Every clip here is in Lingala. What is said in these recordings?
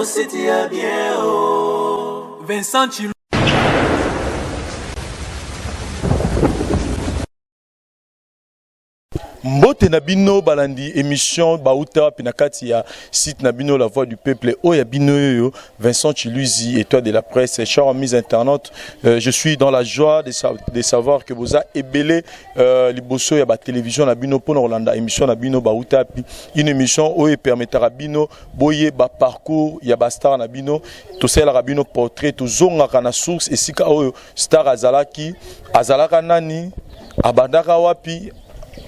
Ositi ya bien oh. Vincent Chilu. Mbote na bino balandi emission bauta wapi na kati ya site na bino la voix du peuple oyo ya bino oyo Vincent Chiluzi étoile de la presse chers amis internautes euh, je suis dans la joie de, sa de savoir que boza ebele euh, liboso ya ba télévision na bino pona kolanda émission na bino bauta wapi une émission oyo epermettra bino boyeba parcours ya ba star na bino tosalelaka bino portrait tozongaka na source esika oyo star azalaki azalaka nani abandaka wapi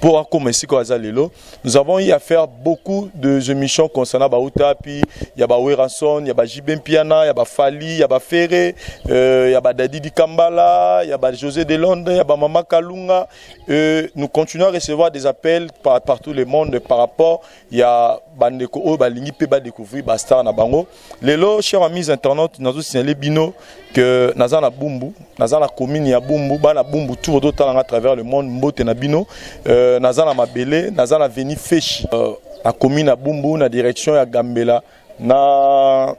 pour akoma esika oyo aza lelo. Nous avons eu à faire beaucoup de émissions concernant bauta wapi, ya ba Werrason, ya ba JB Mpiana, ya ba Fally, ya ba Ferre, euh, ya ba Dadi Dikambala, ya ba José de Londres, ya ba Mama Kalunga. Euh, nous continuons à recevoir des appels par, par tout le monde par rapport ya bandeko oyo balingi mpe badécouvrir bastar na bango. Lelo, chers amis internautes, nazo signaler bino que naza na Bumbu, naza na commune ya Bumbu, bana Bumbu tout otala à travers le monde, mbote na bino, euh, naza na Mabele, naza na Veni Feshi, euh, na commune ya Bumbu, na direction ya Gambela, na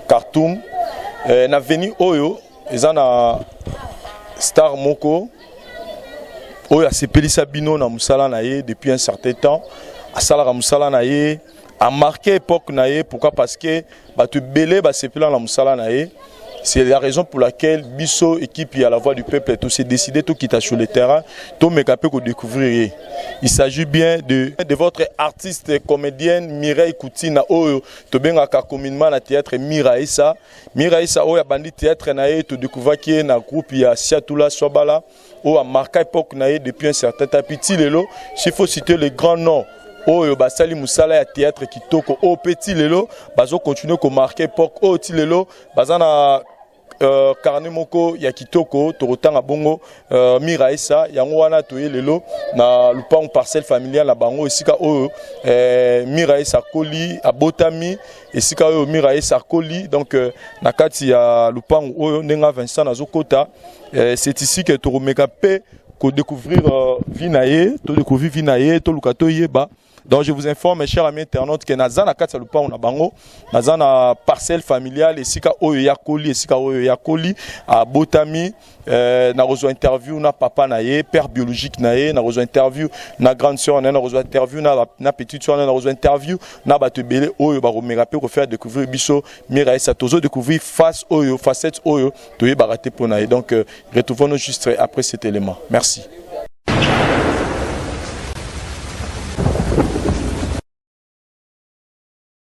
Khartoum, euh, na Veni oyo, eza na star moko oyo asepelisa bino na mosala na ye depuis un certain temps, asalaka mosala na ye a marqué époque na ye. Pourquoi? Parce que bato ebele basepela na mosala na ye. C'est la raison pour laquelle biso équipe ya la voix du peuple to s'est décidé to quitter sur le terrain to meka pe ko découvrir ye. Il s'agit bien de votre artiste comédienne Mireille Koutina oyo tobengaka communément na théâtre Miraesa. Miraesa oyo abandi théâtre na ye, to découvraki ye na groupe ya Siatula Swabala oyo a marqué époque na ye depuis un certain temps. Puis ti lelo, s'il faut citer les grands noms oyo basali mosala ya théâtre kitoko oyo mpe ti lelo bazo continuer ko marquer époque, oyo ti lelo baza na carnet moko ya kitoko, tokotanga bongo Miraesa. Yango wana toye lelo na lupango parcelle familiale na bango, esika oyo Miraesa akoli, abotami, esika oyo Miraesa akoli. Donc na kati ya lupango oyo ndenge Vincent nazokota, c'est ici que tokomeka mpe kodécouvrir vie na ye, todécouvrir vie na ye, toluka toyeba. Donc je vous informe, mes chers amis internautes, que naza na kati ya lupango na bango, naza na parcelle familiale esika oyo ya koli, esika oyo ya koli, abotami. Nakozwa interview na papa na ye, père biologique na ye, nakozwa interview na grande sœur na ye, nakozwa interview na petite sœur na ye, nakozwa interview na bato ebele oyo bakomeka mpe kofaire découvrir biso Miraesa. Tozo découvrir face oyo, facette oyo toyebaka te mpo na ye. Donc retrouvons-nous juste après cet élément. Merci.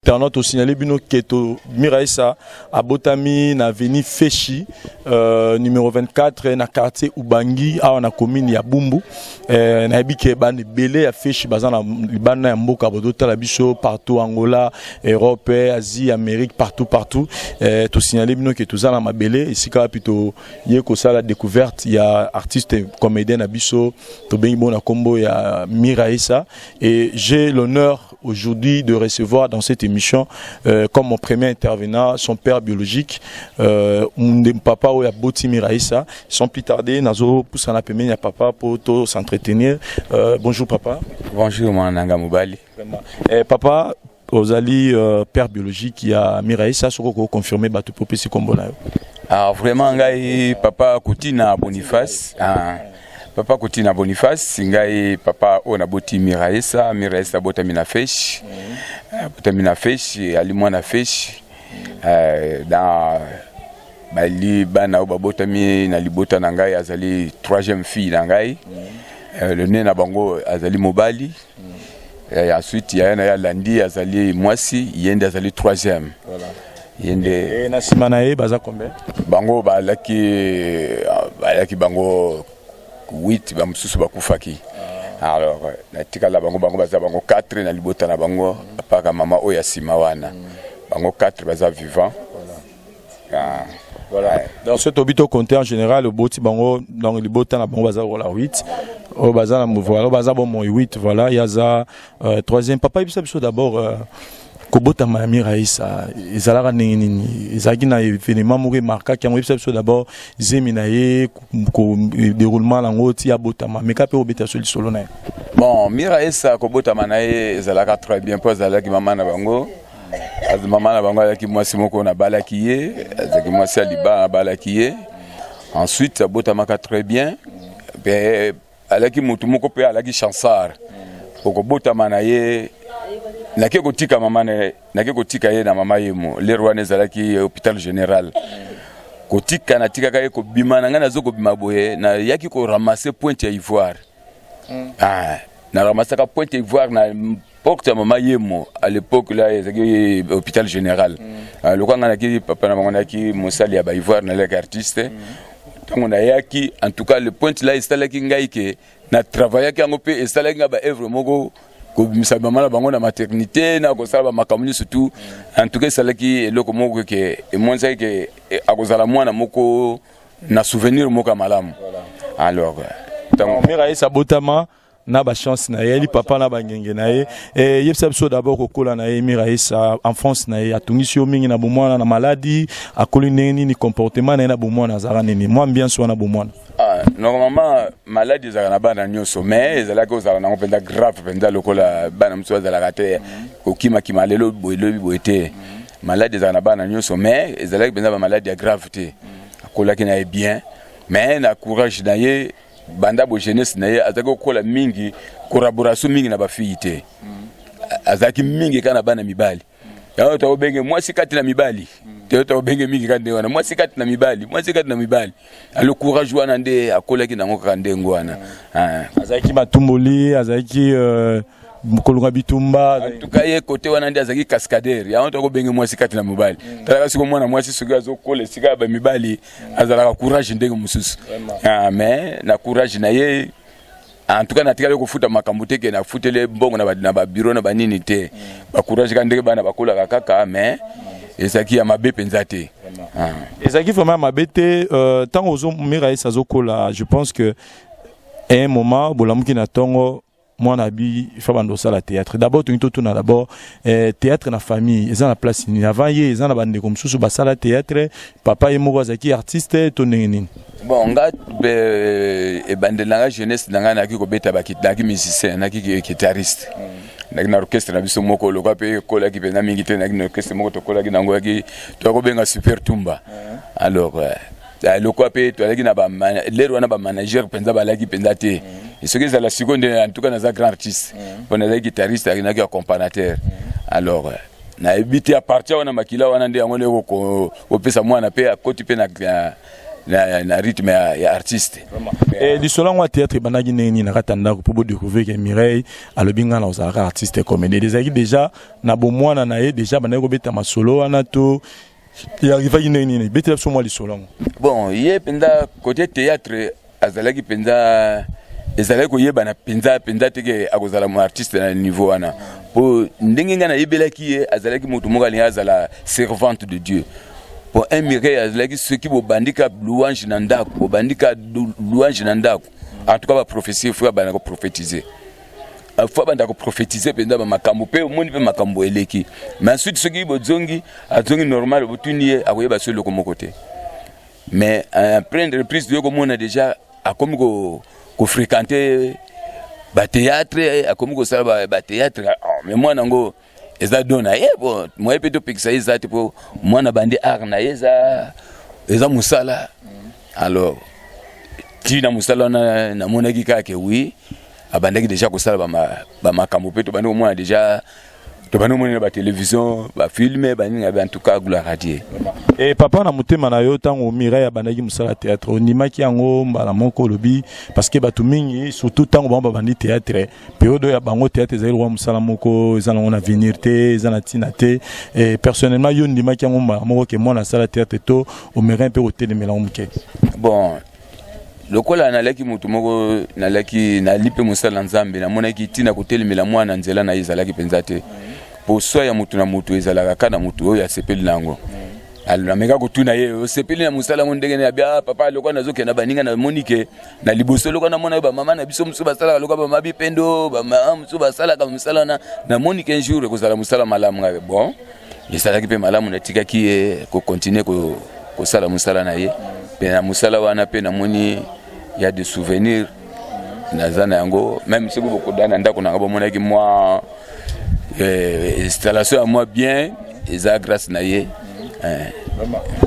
Internaute, osignale bino ke to Miraesa abotami na avenue Feshi numéro 24 na quartier Ubangi awa na commune ya Bumbu. Nayebi ke bana ebele ya Feshi baza na libanda ya mboka, bozotala biso partout, Angola, Europe, Asie, Amérique, partout partout. Tosignale bino ke toza na mabele esika wapi toye kosala découverte ya artiste comédien na biso tobengi bongo na kombo ya Miraesa. Et j'ai l'honneur aujourd'hui de recevoir dans cette émission comme mon premier intervenant son père biologique, papa oyo aboti Miraesa. Sans plus tarder, nazo pusana pembeni ya papa pour to s'entretenir. Bonjour papa. Bonjour mwana nanga mobali. Vraiment. Papa ozali père biologique ya Miraesa, soko ko confirmer bato po pesi kombo na yo. Ah, vraiment ngai papa Koutina Boniface. Ah, papa Koutina Boniface, ngai papa oyo naboti Miraesa. Miraesa abotami na Feshi. Abotami na Feshi, ali mwana Feshi. Dans bali bana oyo babotami na libota na ngai, azali troisième fille na ngai. Le né na bango azali mobali. Ensuite yaya na ye alandi azali mwasi, ye nde azali troisième. Voilà. Ye nde. Na nsima na ye baza combien? Bango balaki bango 8, bamosusu bakufaki. Alors natikala bango baza bango 4 na libota na bango, apaka mama oyo ya nsima wana. Bango 4 baza vivant. Ah. Voilà. Donc ce tobi to compter en général oboti bango, donc libota na bango baza lokola 8 oyo baza na, voilà, oyo baza bomoi 8. Voilà, yaza troisième. Papa, yebisa biso d'abord kobotama ya Miraesa ezalaka ndenge nini? Ezalaki na événement moko emarkaki yango? Yebisa biso d'abord zemi na ye, déroulement nango ti abotama. Meka mpe obeta so lisolo na ye. Bon, Miraesa, kobotama na ye ezalaka très bien mpo azalaki mama na bango. Mama na bango azalaki mwasi moko nabalaki ye, azalaki mwasi ya libala, nabalaki ye. Ensuite abotamaka très bien, mpe alaki motu moko mpe alaki chansard. Okobotama na ye, nake kotika mama na nake kotika ye na mama yemo. Lere wana ezalaki hôpital général. Kotika natikaka ye, kobima na ngai, nazo kobima boye, nayaki koramasser pointe ya ivoire. Ah, naramasaka pointe ya ivoire na porte ya mama yemo. À l'époque là, ezalaki hôpital général. Lokola ngai naki papa na bango, nayaki mosali ya baivoire, nalaki artiste. Ntango nayaki, en tout cas le pointe là esalaki ngai ke na travaillaki yango, mpe esalaki ngai baœuvre moko, kobimisa mama na bango na maternité, na kosala bamakambo nyonso tout. En tout cas esalaki eloko moko ke emonisaki ke akozala mwana moko na souvenir moko ya malamu. Alors ntango Miraesa abotama na bachance na ye, ali papa na bangenge na ye, yebisa biso d'abord kokola na ye. Miraesa, enfance na ye, atungisi yo mingi na bomwana na maladi? Akoli ndenge nini? Comportement na ye na bomwana azalaka nini? Mwa ambiance wana bomwana. Ah, normalement maladi ezalaka na bana nyonso, mais ezalaki kozala nango mpenza grave mpenza lokola bana mosusu bazalaka te, kokimakima lelo boye, lobi boye te. Maladi ezalaka na bana nyonso, mais ezalaki mpenza bamaladi ya grave te. Akolaki na ye bien, mais na courage na ye, banda bo jeunesse na ye, azalaki kokola mingi, collaboration mingi na bafille te. Azalaki mingi kaka na bana mibali. Yango tokobenge mwasi kati na mibali te, tokobenge mingi kaka ndenge wana, mwasi kati na mibali, mwasi kati na mibali. Alors courage wana nde akolaki nango kaka ndenge wana. Ah. Azalaki matumboli? Azalaki koluka bitumba? En tout cas ye kote wana nde azalaki cascadeur. Yango tokobenge mwasi kati na mobali. Talaka siko mwana mwasi soki azokola esika ya bamibali, azalaka courage ndenge mosusu. Ah, mais na courage na ye, en tout cas natikali kofuta makambo te ke nafuteli mbongo na babureau na banini te. Bacourage kaka ndenge bana bakolaka kaka, mais ezalaki ya mabe mpenza te. Ah. Ezalaki vraiment ya mabe te. Ntango ozo Miraesa azokola, je pense que à un moment bolamuki na ntongo, mwana bi fa bando osala théâtre. D'abord tolingi totuna d'abord, théâtre na famille eza na place nini? Avant ye, eza na bandeko mosusu basala théâtre? Papa ye moko azalaki artiste to ndenge nini? Bon, nga ebandeli na nga, jeunesse na ngai, nayaki kobeta, nayaki musicien, nayaki guitariste. Nayaki na orchestre na biso moko loka mpe ekolaki mpenza mingi te. Nayaki na orchestre moko tokolaki nango, yaki toya kobenga Super Tumba. Alors lokola mpe toyalaki na lere wana, bamanager mpenza balaki mpenza te. Soki ezala sikoyo nde, en tout cas naza grand artiste, mpo nazalaki guitariste, nayaki accompagnateur. Alors nayebi te, à partir wana makila wana nde yango nde kopesa mwana mpe akoti mpe na rythme ya artiste. Lisolo yango ya théâtre ebandaki ndenge nini na kati ya ndako mpo bodécouvrir ke Mireille alobi ngai na ozalaka artiste comédien? Ezalaki déjà na bomwana na ye, déjà bandaki kobeta masolo wana to arrivaki ndenge nini? Betela biso mwa lisolo yango. Bon, ye mpenza côté théâtre azalaki mpenza, ezalaki koyebana mpenza mpenza te ke akozala mo artiste na niveau wana, po ndenge ngai nayebelaki ye, azalaki moto moko alingi azala servante de Dieu. Po un Mireille azalaki, soki bobandika louange na ndako, bobandika louange na ndako, en tout cas baprophétie, faut abanda koprophétise, faut abanda koprophétise mpenza bamakambo, mpe omoni mpe makambo eleki. Mais ensuite soki bozongi, azongi normal, botuni ye, akoyeba so eloko moko te. Mais après reprise, toye komona déjà akomi kofréquente bathéâtre, akomi kosala bathéâtre. Mais mwana yango eza don na ye. Bon, moye mpe topekisa ye eza te, mpo mwana bandi art na ye, eza mosala. Alors ntina mosala wana, namonaki kaka ke oui, abandaki déjà kosala bamakambo, mpe tobandi komona déjà, tobandi komona na batélévision, bafilm, banini. En tout cas gloire à Dieu. E papa, na motema na yo, ntango Mireille abandaki mosala théâtre, ondimaki yango mbala moko? Olobi parce que bato mingi, surtout ntango bango babandi théâtre, période oyo ya bango, théâtre ezali lokwa mosala moko eza nango na avenir te, eza na ntina te. E personnellement yo, ondimaki yango mbala moko ke mwana asala théâtre, to omeka mpe kotelemela yango moke? Bon, lokola nalaki motu moko, nalaki nali mpe mosala na Nzambe, namonaki ntina kotelemela mwana nzela na ye ezalaki mpenza te, po soi ya motu na motu ezalaka kaka na motu oyo asepeli na yango. Nameka kotuna ye: "Osepeli na mosala yango ndenge nini?" Abi: "Ah papa, lokola nazokende baninga, namoni ke na liboso lokola namona yo, bamama na biso mosusu basalaka, lokola bamama Bipendo, bamama mosusu basalaka mosala wana, namoni ke un jour ekozala mosala malamu." Ngai bon, esalaki mpe malamu, natikaki ye kocontinue kosala mosala na ye. Mpe na mosala wana mpe namoni ya de souvenir naza na yango. Même soki bokoda na ndako na nga, bomonaki mwa euh, installation ya mwa bien eza grâce na ye eh.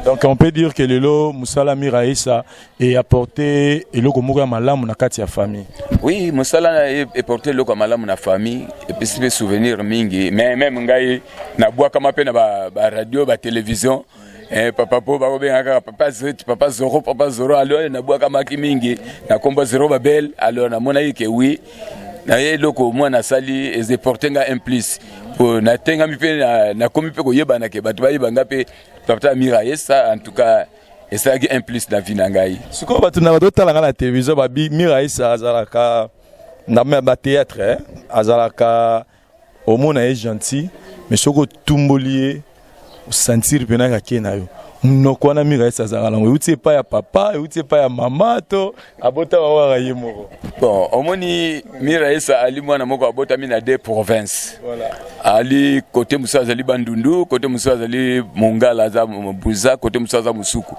Donc on peut dire que lelo musala Miraesa e apporter eloko moko ya malamu na kati ya famille. Oui, musala na ye apporter eloko ya malamu na famille epesi mpe souvenir mingi mais même ngai nabwakama mpe na ba, ba radio ba télévision Eh, papa po bakobenga kaka papa zet papa zoro papa zoro alors nabwakamaki mingi na kombo zero babel alors namonaki ke oui na ye eloko mwana asali ezeporte nga un plus po natengami mpe nakomi mpe koyebana ke bato bayeba nga mpe papa miraesa en tout cas esalaki un plus na vie na ngai. Sikoyo bato na bato tala nga na télévision babi Miraesa azalaka na ba théâtre eh? azalaka omona ye gentil mais soki otumboli ye osentir mpena kake na yo monoko wana Miraesa azalaka nango euti epai ya papa euti epai ya mama to abota bango kaka ye moko. Bon, omoni Miraesa ali mwana moko abotami na deux provinces. Voilà. Ali côté mosusu azali Bandundu, côté mosusu azali Mongala aza Buza, côté mosusu aza Mosuku.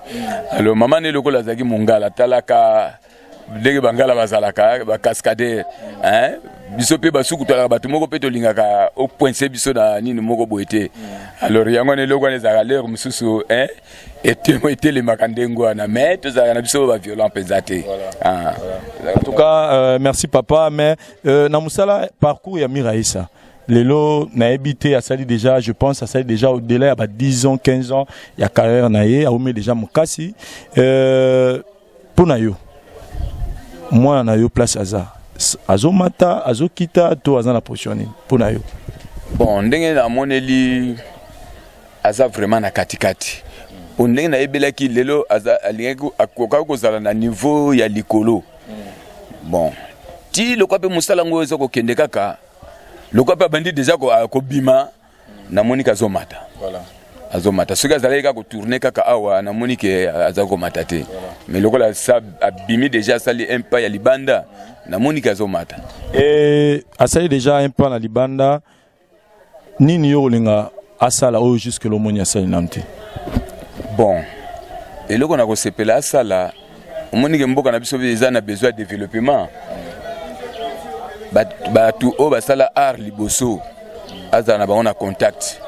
Alors mama ne lokola azalaki Mongala talaka ndenge bangala bazalaka ba cascadeur hein biso mpe basuku tolaka bato moko mpe tolingaka opoince biso na nini moko boye te alors yango wana eloko wana ezalaka lere mosusu hein etelemaka ndenge wana mais tozalaka na biso baviolent mpenza te. Ah. En tout cas euh, merci papa mais euh, na mosala parcours ya Miraesa lelo nayebi te asali déjà je pense asali déjà au-delà ya ba 10 ans 15 ans ya carrière na ye aomi déjà mokasi euh, mpo na yo mwana na yo place aza azomata azokita to aza na position nini mpo na yo? Bon, ndenge namoneli aza vraiment na katikati po ndenge nayebelaki lelo aza alingaki akokaki kozala na niveau ya likolo. Bon, ti lokwa mpe mosala yango eza kokende kaka lokwa mpe abandi deja kobima namoni ke azomata voilà. Azomata soki azalaki kaka kotourne kaka awa namoni ke aza komata te voilà. Mais lokola sa abimi deja asali un pas ya libanda namoni ke azomata. E, asali deja un pas na libanda nini yo kolinga asala oyo jusque lomoni asali nanu te? Bon, eloko na kosepela asala omoni ke mboka na biso eza na besoin ya développement bato oyo basala art liboso azala na bango na contact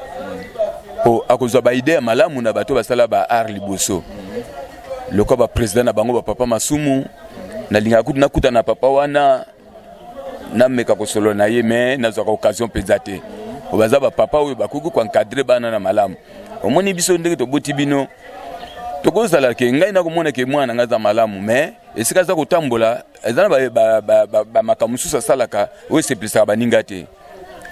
po akozwa baide ya malamu na bato oyo basala ba art liboso lokola baprésident na bango bapapa Masumu nalingaka kutu nakuta na papa wana nameka kosolola na ye me nazwaka occasion mpenza te po baza bapapa oyo bakoki koencadre bana na malamu. Omoni biso ndenge toboti bino tokozala ke ngai nakomona ke mwana na ngai aza malamu me esika aza kotambola eza na bamakambo mosusu asalaka oyo esepelisaka baninga te.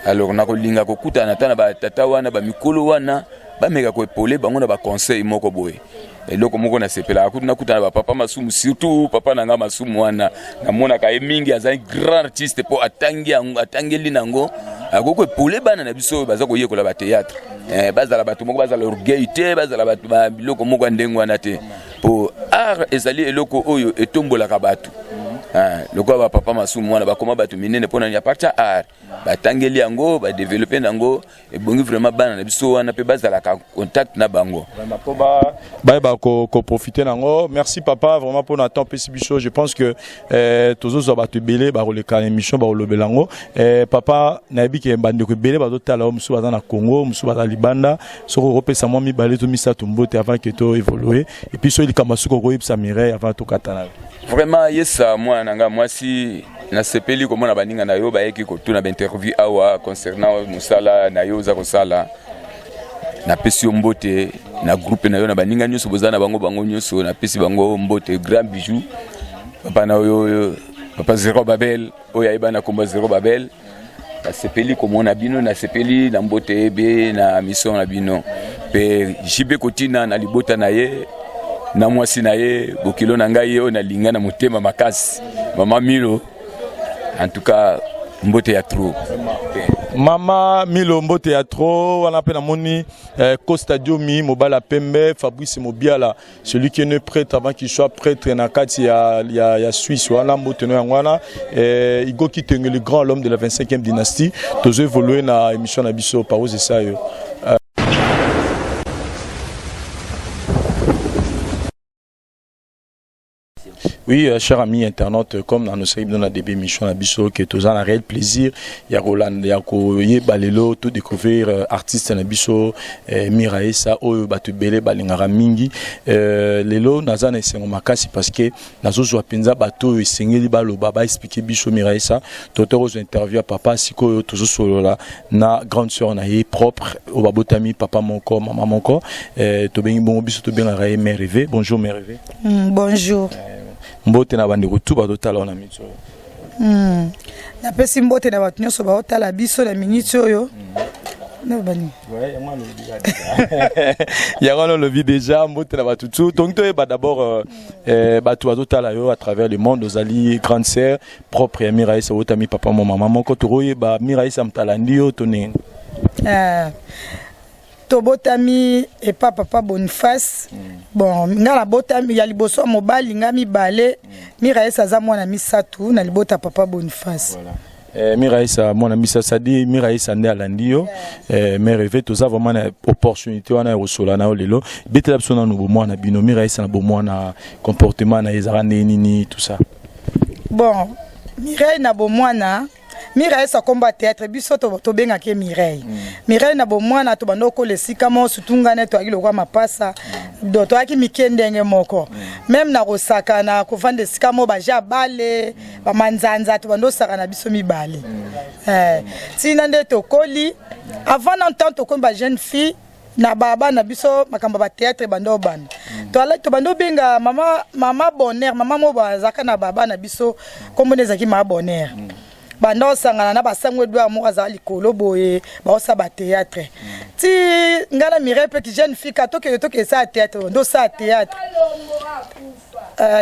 Alors nakolinga kokutana ata na batata wana bamikolo wana bameka koepole bango na baconseil moko boye. Eloko moko nasepelaka kutu nakutana bapapa Masumu surtout papa na ngai Masumu wana namonaka ye mingi azali grand artiste mpo atangi yango atangeli nango akoki koepole bana na biso oyo baza koyekola bateatre eh, bazala bato moko bazala orgueil te bazala bato ba biloko moko ya ndenge wana te mpo art ezali eloko oyo etombolaka bato eh, lokola bapapa Masumu wana bakoma bato minene mpona nini apartir ya art batangeli yango badevelope nango ebongi vraiment bana na biso wana mpe bazalaka contact na bango mpo bayeba koprofite nango. Merci papa vraiment mpona temps opesi biso. Je pense que eh, tozozwa bato ebele bakoleka na émission bakolobela yango eh, papa nayebi ke bandeko ebele bazotala oyo mosusu baza na Congo mosusu baza libanda soki okopesa mwa mibale to misato mbote avant ke to évolue et puis soki likambo soki okoyebisa Mireille avant tokata na yo. Vraiment yesa mwana na nga mwasi nasepeli komona baninga na yo bayeki kotuna bainterview awa concernant mosala na yo oza kosala. Napesi yo mbote na groupe na yo na baninga nyonso boza na bango bango nyonso napesi bango mbote. Grand bijou papa na oyo papa Zero Babel oyo ayeba na kombo Zero Babel nasepeli komona bino nasepeli na mbote ebe na mission na bino mpe JB Kotina na libota na ye na mwasi na ye bokilo na ngai oyo nalinga na motema makasi mama Milo en tout cas mbote ya trop. Mama Milo mbote ya trop wana mpe namoni eh, Costa Diomi mobala pembe Fabrice Mobiala celui qui est né prêtre avant qu'il soit prêtre na kati ya, ya, ya Suisse wana mbote no yango wana eh, Igo Kitenge le grand l'homme de la 25e dynastie tozo évoluer na émission na biso Parose Esayo. Oui, cher ami internaute, comme annoncé dans la début émission na biso que toza na réel plaisir ya kolanda ya koyeba lelo to découvrir artiste na biso Miraesa oyo bato ebele balingaka mingi. Lelo naza na esengo makasi parce que nazozwa mpenza bato oyo esengeli baloba, baexpliquer biso Miraesa. Tokozwa interview ya papa, sikoyo tozosolola na grande sœur na ye propre oyo babotami papa moko, mama moko. Tobengi bongo, biso tobengaka ye Mère Rêvé. Bonjour, Mère Rêvé. Bonjour. Mbote na bandeko tu bazotala wana miniti oyo. Napesi mbote na bato nyonso baotala biso na miniti oyo na bani. Yango wana olobi déjà, mbote na bato tu. Tongi toyeba d'abord, bato bazotala yo à travers le monde, ozali grande sœur propre ya Miraesa, otami papa mo mama moko. Tokoyeba Miraesa moto alandi yo to ndenge? Tobotami epa papa Boniface. Bon, nga nabotami ya liboso ya mobali, nga mibale. Miraesa aza mwana misato na libota papa Boniface. Voilà. Miraesa mwana misato, c'est-à-dire Miraesa nde alandi yo. Mère Rêvé, toza vraiment na opportunité wana ya kosola na yo lelo. Betela biso nanu bomwana bino, Miraesa na bomwana, comportement na ye ezalaka ndenge nini, tout ça. Bon, Mireille na bomwana, Mireille akomba théâtre, biso tobengaki ye Mireille. Mireille na bomwana, tobanda okola esika moko, surtout ngai ne toyaki lokwa mapasa. Donc toyaki mike ndenge moko, même na kosakana, kovanda esika moko, baja bale bamanzanza, tobanda osakana biso mibale. Ntina nde tokoli, avant na ntango tokomi ba jeune fille na bana biso, makambo ya bathéâtre ebanda obanda. Tobanda obenga mama, mama Bonheur, mama moko bazalaka na baba na biso, nkombo ezalaki mama Bonheur. Banda osangana na basango Edouard moko azala likolo boye, baosala bathéâtre. Ti ngai na Mireille mpe ki jeune fille ka tokende, tokende esala théâtre, nde osala théâtre.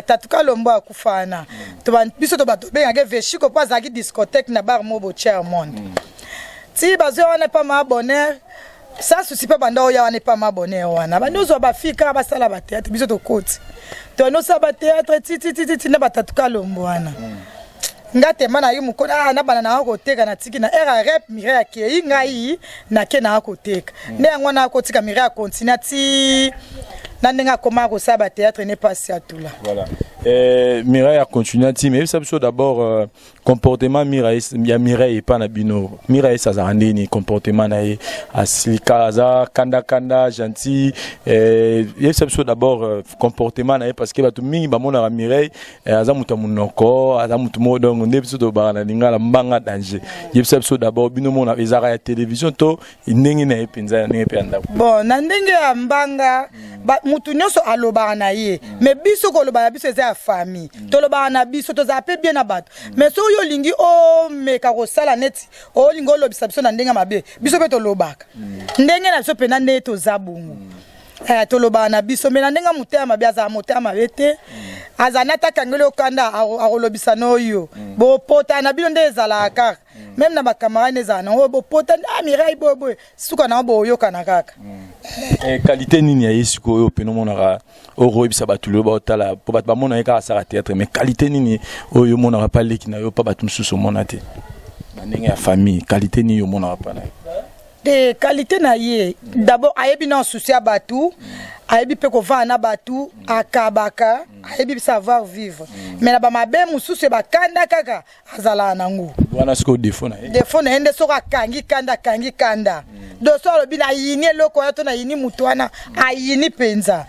Tatuka Lombo akufa wana. Biso to bato tobengaki Veshiko mpo azalaki discothèque na bar moko botier monde. Ti bazwi wana epa ma Bonheur, sans souci mpe banda oya wana epa ma Bonheur wana, bandi ozwa bafille kaka basala bathéâtre. Biso tokoti, toyandi osala bathéâtre titititi na batatuka Lombo wana. Nga tema na ye mokolo, ah, nabanda nanga koteka, natiki na ere ya rep. Mireille akei, ngai nake nanga koteka. Nde yango wana akotika Mireille, akontinue ti na ndenge akoma kosala bathéâtre ne pasi atula. Voilà. Mireille a continué ti, mais yebisa biso d'abord comportement Mireille, ya Mireille epa na bino. Mireille azalaka ndeni, comportement na ye? Asilika, aza kandakanda, gentil? Yebisa biso d'abord comportement na ye, parce que bato mingi bamonaka Mireille aza moto ya monoko, aza moto moko donc nde biso tobaka na lingala mbanga danger. Yebisa biso d'abord, bino mona ezalaka ya télévision to ndenge na ye mpenza, ya ndenge mpe ya ndako? Bon, na ndenge ya mbanga, mutu nyonso alobaka na ye, mais biso koloba na biso eza ya famille. Tolobaka na biso, tozala mpe bien na bato, mais soki oyo olingi omeka kosala neti olingi olobisa biso na ndenge mabe, biso mpe tolobaka ndenge na biso mpena ndenge toza bongo. Tolobaka na biso, mais na ndenge ya motema mabe, azala motema mabe te. Azala nati akangeli okanda, akolobisa na oyo bopota na bino nde ezalaka kaka, même na bacamarade ezala nango bopota. Ah, Mireille boye boye, suka nango boyokana kaka. Qualité nini ya ye sikoyo pene omonaka oyo koyebisa bato lelo baotala? Mpo bato bamona ye kaka asala théâtre, mais qualité nini oyo omonaka pa leki na yo, mpa bato mosusu omona te, na ndenge ya famille, qualité nini omonaka pa na ye? Te, qualité na ye d'abord, ayebi na souci ya bato, ayebi mpe kovanda na bato, akabaka, ayebi savoir vivre, mais na bamabe mosusu bakanda kaka azalaka nango. Wana sikoyo défaut na ye? Défaut na ye nde soki akangi kanda, akangi kanda. Donc so alobi nayini eloko wana to nayini motu wana, ayini mpenza.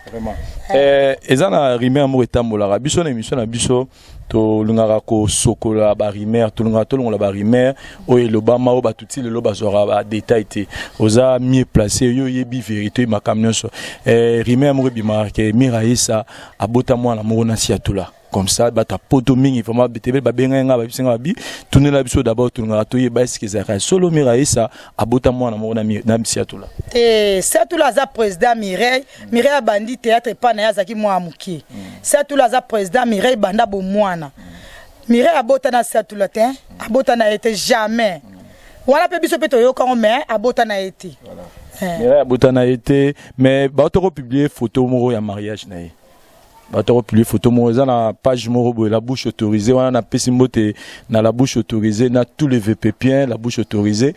Eza na rumeur moko etambolaka. Biso na émission na biso tolingaka kosokola barumeur, tolingaka tolongola barumeur oyo elobama, oyo bato ti lelo bazwaka badétail te. Oza mieux placé, yo oyebi vérité makambo nyonso. Rumeur moko ebimaka ke Miraesa abota mwana moko na Siatula. Comme ça bato ya poto mingi vraiment betebele babengai nga, babisi nga, babi tunela biso d'abord, tolingaka toyeba eske ezalaka solo Miraesa abota mwana moko na Siatula. Te, Siatula aza président Mireille. Mireille abandi théâtre epai na ye, azalaki mwana moke. Siatula aza président Mireille banda bomwana. Mireille abota na Siatula te, abota na ye te, jamais. Wana mpe biso mpe toyokango, mais abota na ye te. Mireille abota na ye te, mais bato kopublier photo moko ya mariage na ye. Bato akopublier photo moko eza na page moko boye, La Bouche Autorisée. Wana napesi mbote na La Bouche Autorisée, na tous les VPPiens. La Bouche Autorisée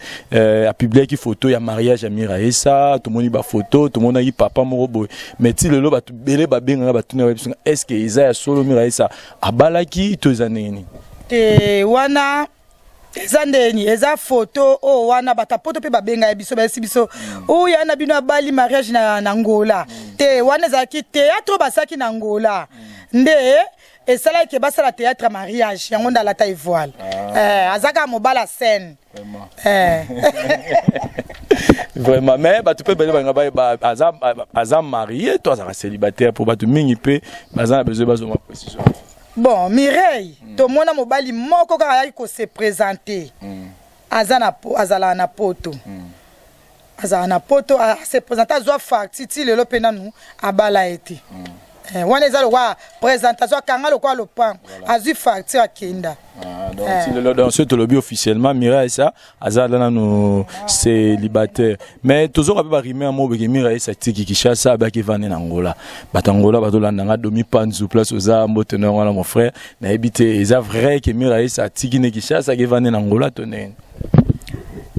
apubliaki photo ya mariage ya Miraesa. Tomoni bafoto, tomonaki papa moko boye, mais ti lelo bato ebele babengaka, batuna biso: est ce que eza ya solo, Miraesa abalaki to eza ndenge nini? Te, wana eza ndeni, eza foto oyo wana bato apoto mpe babenga ye biso, bayesi biso oyo ya na bino abali mariage na Ngola te. Wana ezalaki théâtre oyo basalaki na Ngola nde esalaki ke basala théâtre mariage yango nde alata voile. Aza kaka mobala scène. Vraiment, mais bato mpe bele balinga bayeba, aza marié to azalaka célibataire? Mpo bato mingi mpe baza na besoin bazoma précision. Bon, Mireille, tomona mobali moko kaka ayaki kose présenter. Aza na azalaka na poto, azalaka na poto, ase présenter, azwa facture. Ti lelo mpe nanu abala ye te. Wana eza lokwa présentation, akanga lokwa lopango, azwi facture, akenda. Ah, donc ti lelo, donc soki tolobi officiellement, Miraesa aza nanu célibataire. Mais tozoka mpe barumeur moko beke Miraesa atiki Kinshasa, abaki evandi na Ngola. Bato ya Ngola bazolanda nga, Domi Panzu, place oza, mbote na yango wana, mon frère. Nayebi te, eza vrai ke Miraesa atiki ne Kinshasa, ake evandi na Ngola to ndenge?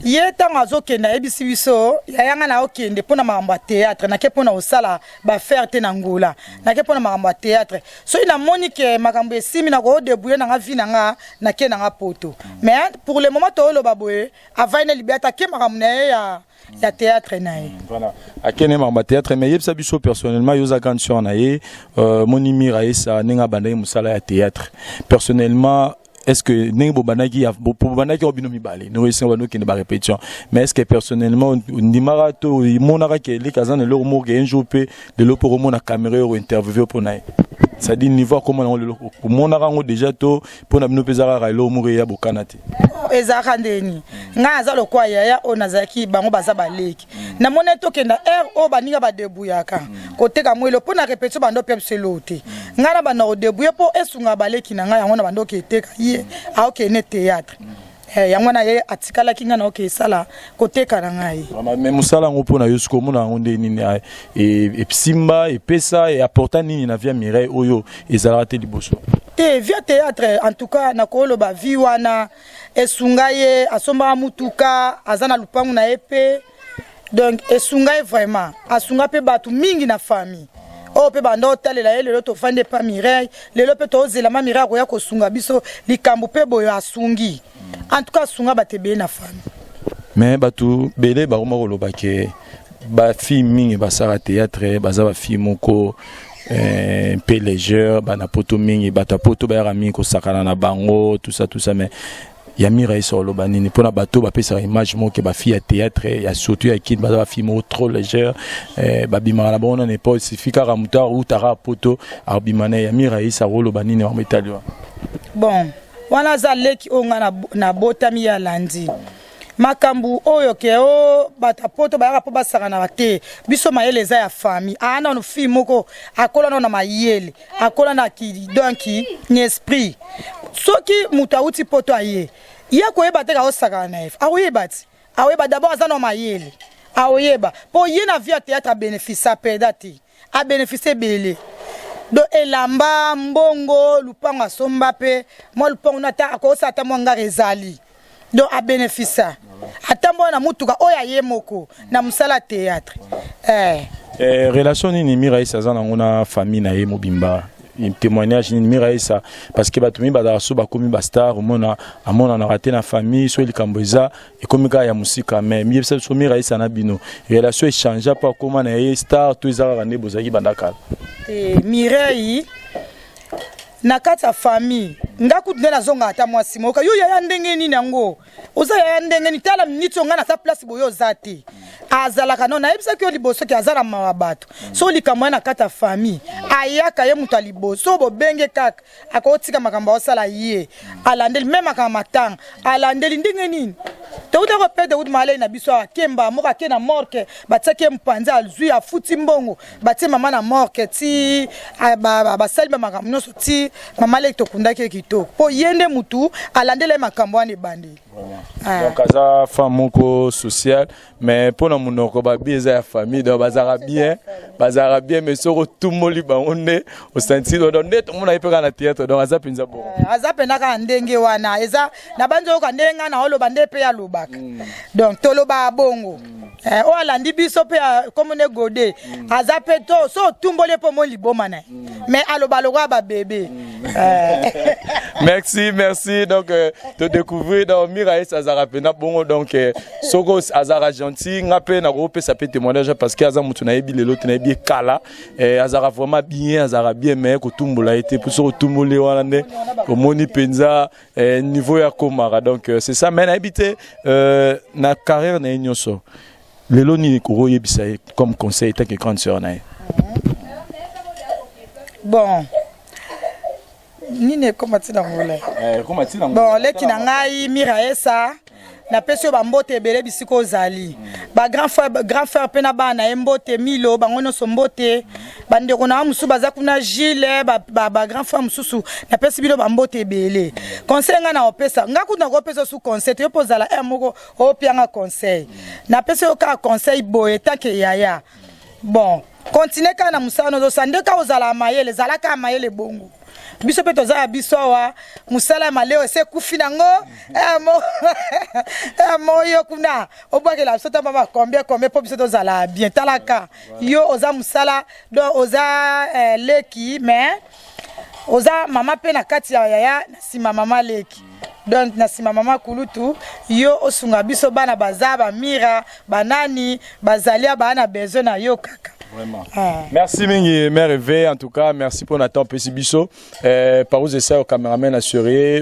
Ye ntango azokende, ayebisi biso: "Yayanga, na okende mpo na makambo ya théâtre, nake mpo na kosala baaffaires te na Ngola, nake mpo na makambo ya théâtre. Soki namoni ke makambo esimi, na koodébrouiller nanga vie na nga, nake nanga poto." Mais pour le moment tooloba boye, avai na libia te, ake makambo na ye ya théâtre na ye. Voilà, akende makambo ya théâtre. Mais yebisa biso personnellement, yo oza grande sœur na ye, moni Miraesa ndenge abandaki mosala ya théâtre. Personnellement, est ce que ndenge bobandaki oyo bino mibale, ndenge esenga bandi okende barépétition, mais est ce que personnellement ondimaka to omonaka ke eleki aza na eloko moko ke un jour mpe lelo mpo komona caméra oyo interview mpo na ye, c'est-à-dire niveau akomona yango lelo, omonaka yango déjà to mpo na bino mpe eza kaka eloko moko eya bokana te? Ezalaka ndeni, ngai aza lokwa yaya oyo nazalaki, bango baza baleki. Namoni tokenda aire oyo baninga badébrouillaka koteka mwelo mpo na répétition, bando mpe biso eloo te. Ngai na banda kodébrouiller mpo esungaka baleki na ngai, yango na bando oke eteka, ye aokende théâtre. Yango wana ye atikalaki, ngai na oke esala koteka na ngai. Mais mosala yango mpo na yo sikoyo, omona yango nde nini? Esimba, epesa, eapporta nini na vie ya Mireille oyo ezalaka te liboso? Te, vie théâtre, en tout cas nakoloba vie wana esunga ye, asombaka mutuka, aza na lupangu na ye mpe. Donc esunga ye vraiment, asunga mpe bato mingi na famille oyo mpe banda otalela ye. Lelo tofandi epa Mireille, lelo mpe tozela ma Mireille akoya kosunga biso likambo mpe boyo asungi. En tout cas asunga bato ebele na famille. Mais bato bele bakoma koloba ke bafille mingi basala théâtre baza bafille moko mpe légère, bana poto mingi, bato ya poto bayaka mingi kosakana na bango, tout ça, tout ça. Mais ya Miraesa oloba nini mpona bato bapesaka image moko ke bafille ya théâtre, ya surtout ya Kine, baza bafille moko trop légère, babimaka na bango na n'importe, suffit kaka moto autaka poto abima na ye? Ya Miraesa oloba nini bango etali wana? Bon, wana aza leki oyo ngai nabotami, ye alandi makambo oyo ke o bato ya poto bayaka mpo basakanaka te. Biso mayele eza ya famille. Aa nano fille moko akola nano na mayele, akola na ki, donc ni esprit. Soki moto awuti poto aye, ye koyeba te kaosakana na ye, akoyeba ti akoyeba. D'abord aza na mayele, akoyeba mpo ye na vie ya théâtre abénéficie, apeda te, abénéficie ebele. Donc elamba, mbongo, lupango asomba mpe mwa lupango na ata akosala ata mwa ngara ezali. Donc abénéficia atambola na mutuka oyo aye moko na mosala théâtre. Relation nini Miraesa aza nango na famille na ye mobimba? Témoignage nini Miraesa? Parce que bato mingi bazalaka so bakomi bastar, omona amonanaka te na famille, so likambo eza ekomi kaka ya mosika. Mais yebisa biso, Miraesa na bino relation échange mpo akóma na ye star to eza kaka nde bozalaki banda kala? Te, Mireille na kati ya famille, nga kutu nde nazonga ata mwasi moko: "Yo yaya, ndenge nini yango oza yaya ndenge nini? Tala miniti oyo ngai naza place boye, oza te." Azalaka no, nayebisaki yo liboso ke aza na mawa bato. So likambo ye na kati ya famille, ayaka ye moto ya liboso. Bobenge kaka, akotika makambo aosala, ye alandeli me makambo matanga alandeli ndenge nini. Touta kopete kutu malei na biso awa kemba moko ake na morke batiaki ye mopanzi azwi afuti mbongo batie mama na morke ti basali ba makambo nyonso ti mama leki tokundaki ye kitoko mpo ye nde motu alandela ye makambo wana ebandeli. Ah. Donc aza femme moko sociale, mais mpo na monoko babi eza ya famille, donc bazalaka bien, bazalaka bien, mais soki otumoli bango nde osanti donc nde tomona ye mpe kaka na théâtre, donc aza mpenza bongo. Eh, aza mpenza kaka ndenge wana, eza na banzi oyoka ndenge ngai na oloba nde mpe alobaka donc tolobaka bongo. Eh, oyo alandi biso mpe komona gode aza mpe to so otumboli ye mpo omoni liboma na ye, mais aloba lokola babebe. Eh. Merci, merci. Donc to découvrir donc Miraes azalaka mpenza bongo, donc soki azalaka gentil, nga mpe nakopesa mpe témoignage parce que aza motu nayebi lelo te, nayebi ekala. Azalaka vraiment bien, azalaka bien, mais kotumbola ye te, mpo soki otumboli ye wana nde omoni mpenza niveau ya komaka. Donc c'est ça, mais nayebi te na carrière na ye nyonso lelo nini kokoyebisa ye comme conseil tant que grande sœur na ye? Bon, nini ekoma ntina ngula? Ekoma ntina. Bon, leki na ngai Miraesa, napesi yo bambote ebele bisika ozali, bagrand frère, grand frère mpe na bana na ye mbote, Milo, bango nyonso mbote, bandeko na nga mosusu baza kuna, Gile, bagrand frère mosusu, napesi bino bambote ebele. Conseil ngai na opesa, ngai kutu nakopesa su conseil te, yo mpo ozala r moko opianga conseil, napesi yo kaka conseil boye tanke yaya. Bon, continue kaka na mosala nozosala nde kaka ozala mayele, ezala kaka mayele bongo. Biso mpe toza ya biso awa, mosala ya maleo ese ekufi nango mo yo kuna obwakela biso ta mama combien combien mpo biso tozala bien. Talaka yo oza mosala, donc oza leki, mais oza mama mpe na kati ya yaya na nsima mama leki, donc na nsima mama kulutu. Yo osunga biso bana baza bamira banani bazali baa na besoin na yo kaka. Vraiment. Ah. Merci mingi mère Eve, en tout cas merci pour notre temps pesi biso. Parouz esa cameraman assuré,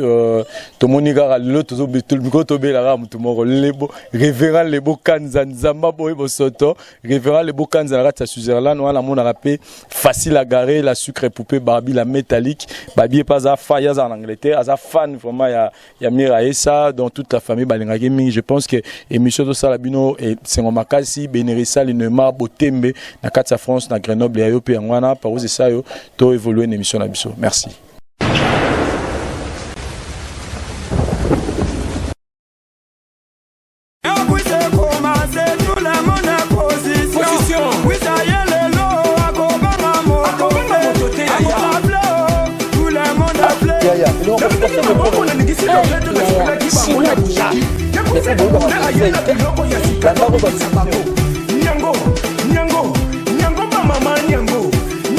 tomoni kaka lelo tozo miko tobelaka mutu moko lebo révérend Lebo Kanza Nzamba boye bosoto, révérend Lebo Kanza na kati ya Switzerland wana monaka pe facile à garer la sucre poupée Barbie la métallique babie pas aza fa yaza en Angleterre, aza fan vraiment ya Miraesa, donc toute la famille balingaki mingi. Je pense que émission tosala bino esengo makasi. Benerisa Linema Botembe na kati ya France na Grenoble ya yo mpe yango wana Parouz esa yo to évoluer na émission na biso. Merci. Yaya, Nyango, nyango, nyango ba mama nyango,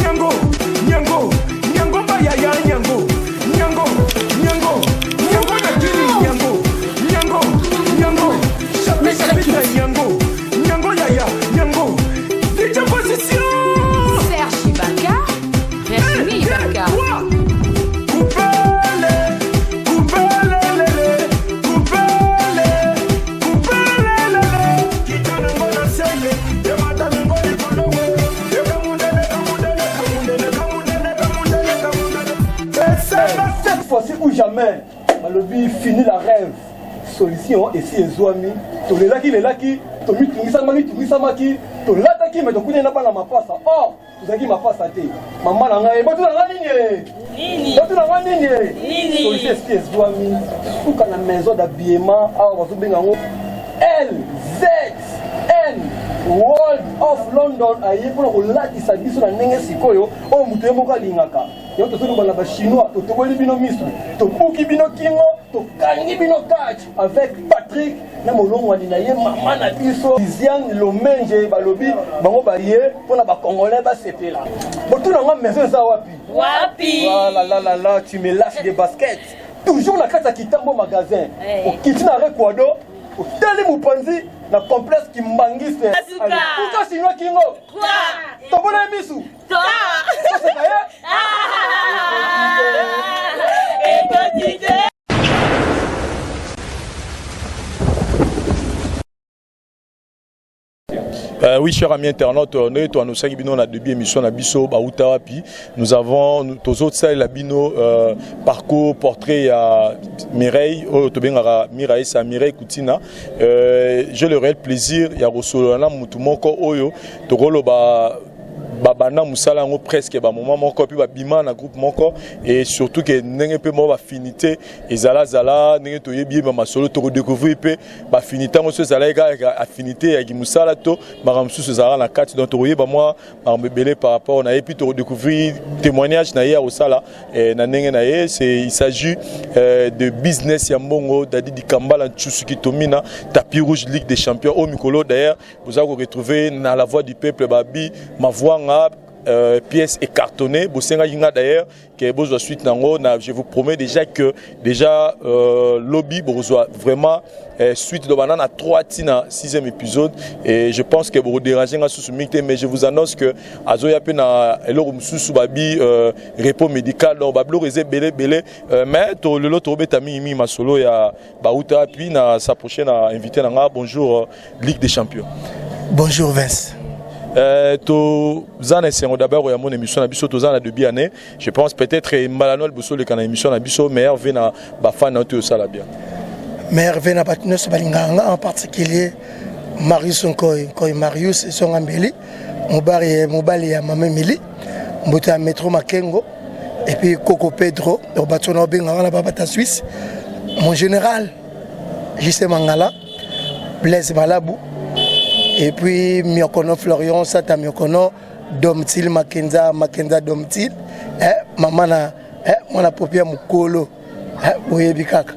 nyango, nyango, nyango ba yaya nyango, nyango, nyango, nyango na kini nyango, nyango, nyango, chapitre chapitre nyango, nyango yaya nyango, DJ position. Serge Ibaka, Virginie Ibaka. Coupele, coupele, coupele, coupele, kitana ngona seye, yamata ngoni kolongo, yekamundele, kamundele, kamundele, kamundele, kamundele, kamundele. Cette fois-ci ou jamais, balobi fini la rêve. Solution esi ezwami, tolelaki lelaki, tomitungisamaki tungisamaki, tolataki me tokutani na bana mapasa, or tozalaki mapasa te. Mama na ngai, batuna nga nini? Batuna nga nini? Solution esi ezwami, suka na maison d'habillement awa bazobenga yango LZN World of London, aye mpona kolatisa biso na ndenge sikoyo oyo moto ye moko alingaka. Yango tozoloba na Bachinois, totoboli bino miso, tobuki bino kingo, tokangi bino catch avec Patrick na molongwani na ye, mama na biso Lisiane Lomenje. Balobi bango baye mpona Bacongolais basepela. Botuna nga maison eza wapi? Wapi? Voilà, là, là, là, tu me lâches des baskets. Toujours na kati ya Kitambo magasin. Okiti na Rekwado, otali mopanzi na complexe Kimbangiste. Asuka. Kuka chinois kingo. Tomona ye misu. Toseka ye. Ekotite. Oui, cher ami internaute, ndenge toannosaki bino na début émission na biso Bauta Wapi, nous avons tozosalela bino parcours portrait ya Mireille oyo tobengaka Miraesa, Mireille Kutina. J'ai le réel plaisir ya kosolola na mutu moko oyo tokoloba babanda mosala yango presque bamoment moko, mpe babima na groupe moko, et surtout ke ndenge mpe moko baaffinité ezalazala. Ndenge toyebi ye bamasolo, tokodécouvrir mpe baaffinité yango so ezalaki kaka affinité ya mosala to makambo mosusu ezalaka na kati. Donc tokoyeba mwa makambo ebele par rapport na ye, puis tokodécouvrir témoignage na ye ya kosala na ndenge na ye. C'est, il s'agit de business ya mbongo Dadi Dikambala Nchusuki Tomina, tapis rouge Ligue des champions au mikolo. D'ailleurs, vous allez retrouver na La Voix du Peuple babi mavwanga, pièce écartonnée. Bosengaki nga d'ailleurs ke bozwa suite nango na. Je vous promets déjà que déjà lobi bozwa vraiment suite de banana 3 tina 6e épisode, et je pense que bokodéranger nga susu mingi te. Mais je vous annonce que azoya mpe na eloko mosusu babi repos médical. Donc babiloko eza ebele ebele, mais to lelo tobeta mingimingi masolo ya Bauta. Puis na s'approcher na invité na nga. Bonjour, Ligue des champions. Bonjour Vince. Toza na esengo d'abord ya mon émission na biso. Toza na début année, je pense peut-être mbala no liboso oleka na émission na biso. Meilleurs vœux na bafan na yo to osala bien. Meilleurs vœux na bato nyonso balingaka nga, en particulier Marius Nkoi Nkoi, Marius Esonga Mbeli, mobali, mobali ya mama Emili, mboto ya métro Makengo, et puis Coco Pedro. Donc bato na obengaka na babata Suisse, mon général Justin Mangala, Blaise Malabu, et puis Miokono Florian Sata, Miokono Domtil Makenza, Makenza Domtil, eh, mama na eh, mwana popi ya mokolo, eh, boyebi kaka.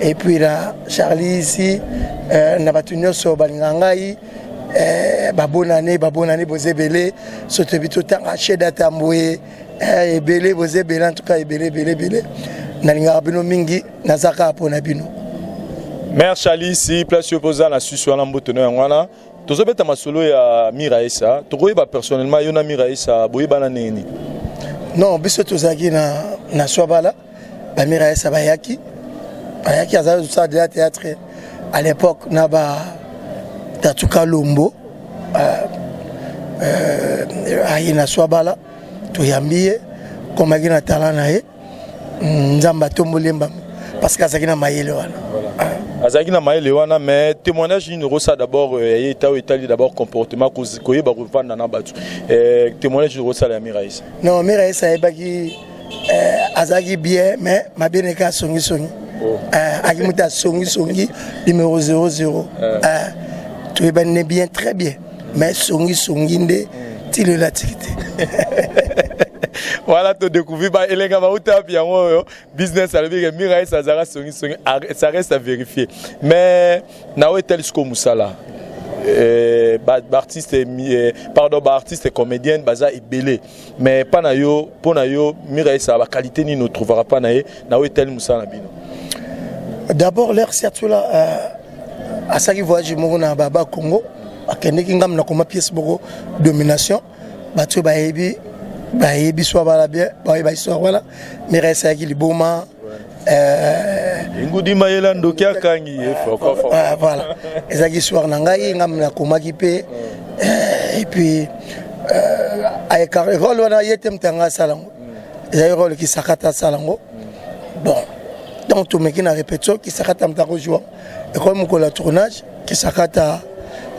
Et puis na Charlie ici, eh, na bato nyonso balingaka ngai, eh, babonane, babonane, boza ebele. So toyebi totanga Sheda Tambwe, eh, ebele, boza ebele, en tout cas ebele, ebele, ebele. Nalingaka bino mingi, naza kaka mpona bino. Mère Charlie si place yo mpoza na Suisse wana, mbote no yango wana. Tozobeta masolo ya Miraesa. Tokoyeba personnellement, yo na Miraesa boyebana ndenge nini? Non, biso tozalaki na Swabala. Bamiraesa bayaki, azalaki kosala déjà théâtre à l'époque na ba Tatuka Lombo. Aye na Swabala, toyambi ye, komaki na talent na ye. Nzambe atomboli ye mbambo parce que azalaki na mayele wana. Azalaki na mayele wana, mais témoignage nini okosala d'abord ye eta oyo etali d'abord comportement, koyeba kovanda na bato? Témoignage nini okosala ya Miraesa? Non, Miraesa ayebaki, azalaki bien, mais mabe neke asongisongi. Aki moto asongisongi numéro 00. Toyebani ne bien, très bien, mais songisongi nde ti lelo atiki te. Voilà, todécouvrir ba elenga bauta wapi yango oyo. Business alobi ke Miraesa azalaka songisongi, ça reste à vérifier. Mais na oyo etali sikoyo mosala, baartiste, pardon, baartiste comédienne baza ebele, mais mpa na yo, mpo na yo Miraesa, baqualité nini otrouvaka mpa na ye na oyo etali mosala na bino? D'abord l'air surtout là, asalaki voyage moko na baba Congo, akendeki ngambo na koma pièce moko domination. Bato oyo bayebi so bala bien, bayeba histoire wana. Miraesa ayaki liboma. Engudi mayela ndoki akangi ye. Voilà, ezalaki histoire na ngai, ngambo nakomaki mpe. Et puis rôle wana ye te moto yanga asala yango, ezalaki rôle Kisakata asala yango. Bon, donc tomeki na répétition, Kisakata moto akozwa ekomi mokolo ya tournage, Kisakata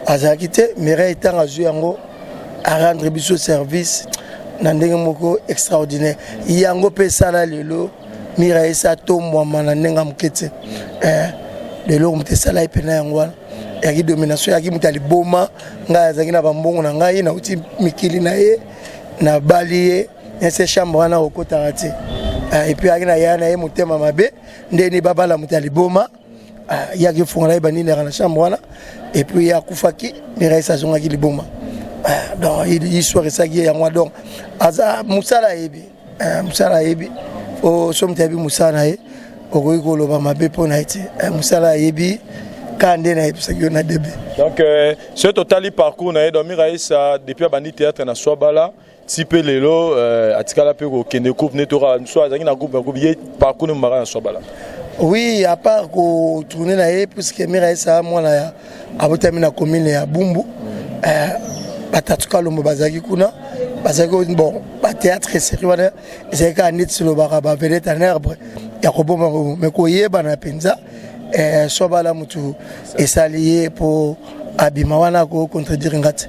azalaki te. Mireille ntango azwi yango, arendre biso service na ndenge moko extraordinaire. Yango mpe esala lelo Miraesa atombwama na ndenge ya moke te. Lelo moto esala ye mpena yango wana eyaki domination, eyaki moto ya liboma. Ngai azalaki na bambongo na ngai, nauti mikili na ye, nabali ye nese chambre wana okotaka te. Et puis ayaki na ya na ye motema mabe ndeni babala moto ya liboma, yaki fungola ye banini yaka na chambre wana. Et puis ye akufaki, Miraesa azongaki liboma. Donc histoire esalaki ye yango. Donc aza mosala ayebi, mosala ayebi. So moto ayebi mosala na ye, okoki koloba mabe mpo na ye te. Mosala ayebi ka nde nayebisaki yo na debe. Donc soki totali parcours na ye, donc Miraesa depuis abandi théâtre na Swabala ti mpe lelo, atikala mpe kokende groupe nde toka so azalaki na groupe na groupe ye, parcours ne mobaka na Swabala. Oui, à part kotourne na ye, puisque Miraesa mwana ya abotami na commune ya Bumbu. Eh, batatu kalombo bazalaki kuna, bazalaki bon, bathéâtre série wana ezalaki kaka neti silobaka bavedette en herbe ya koboma bongo, mais koyebana mpenza, eh, so bala motu esali ye mpo abima wana, akocontredire nga te.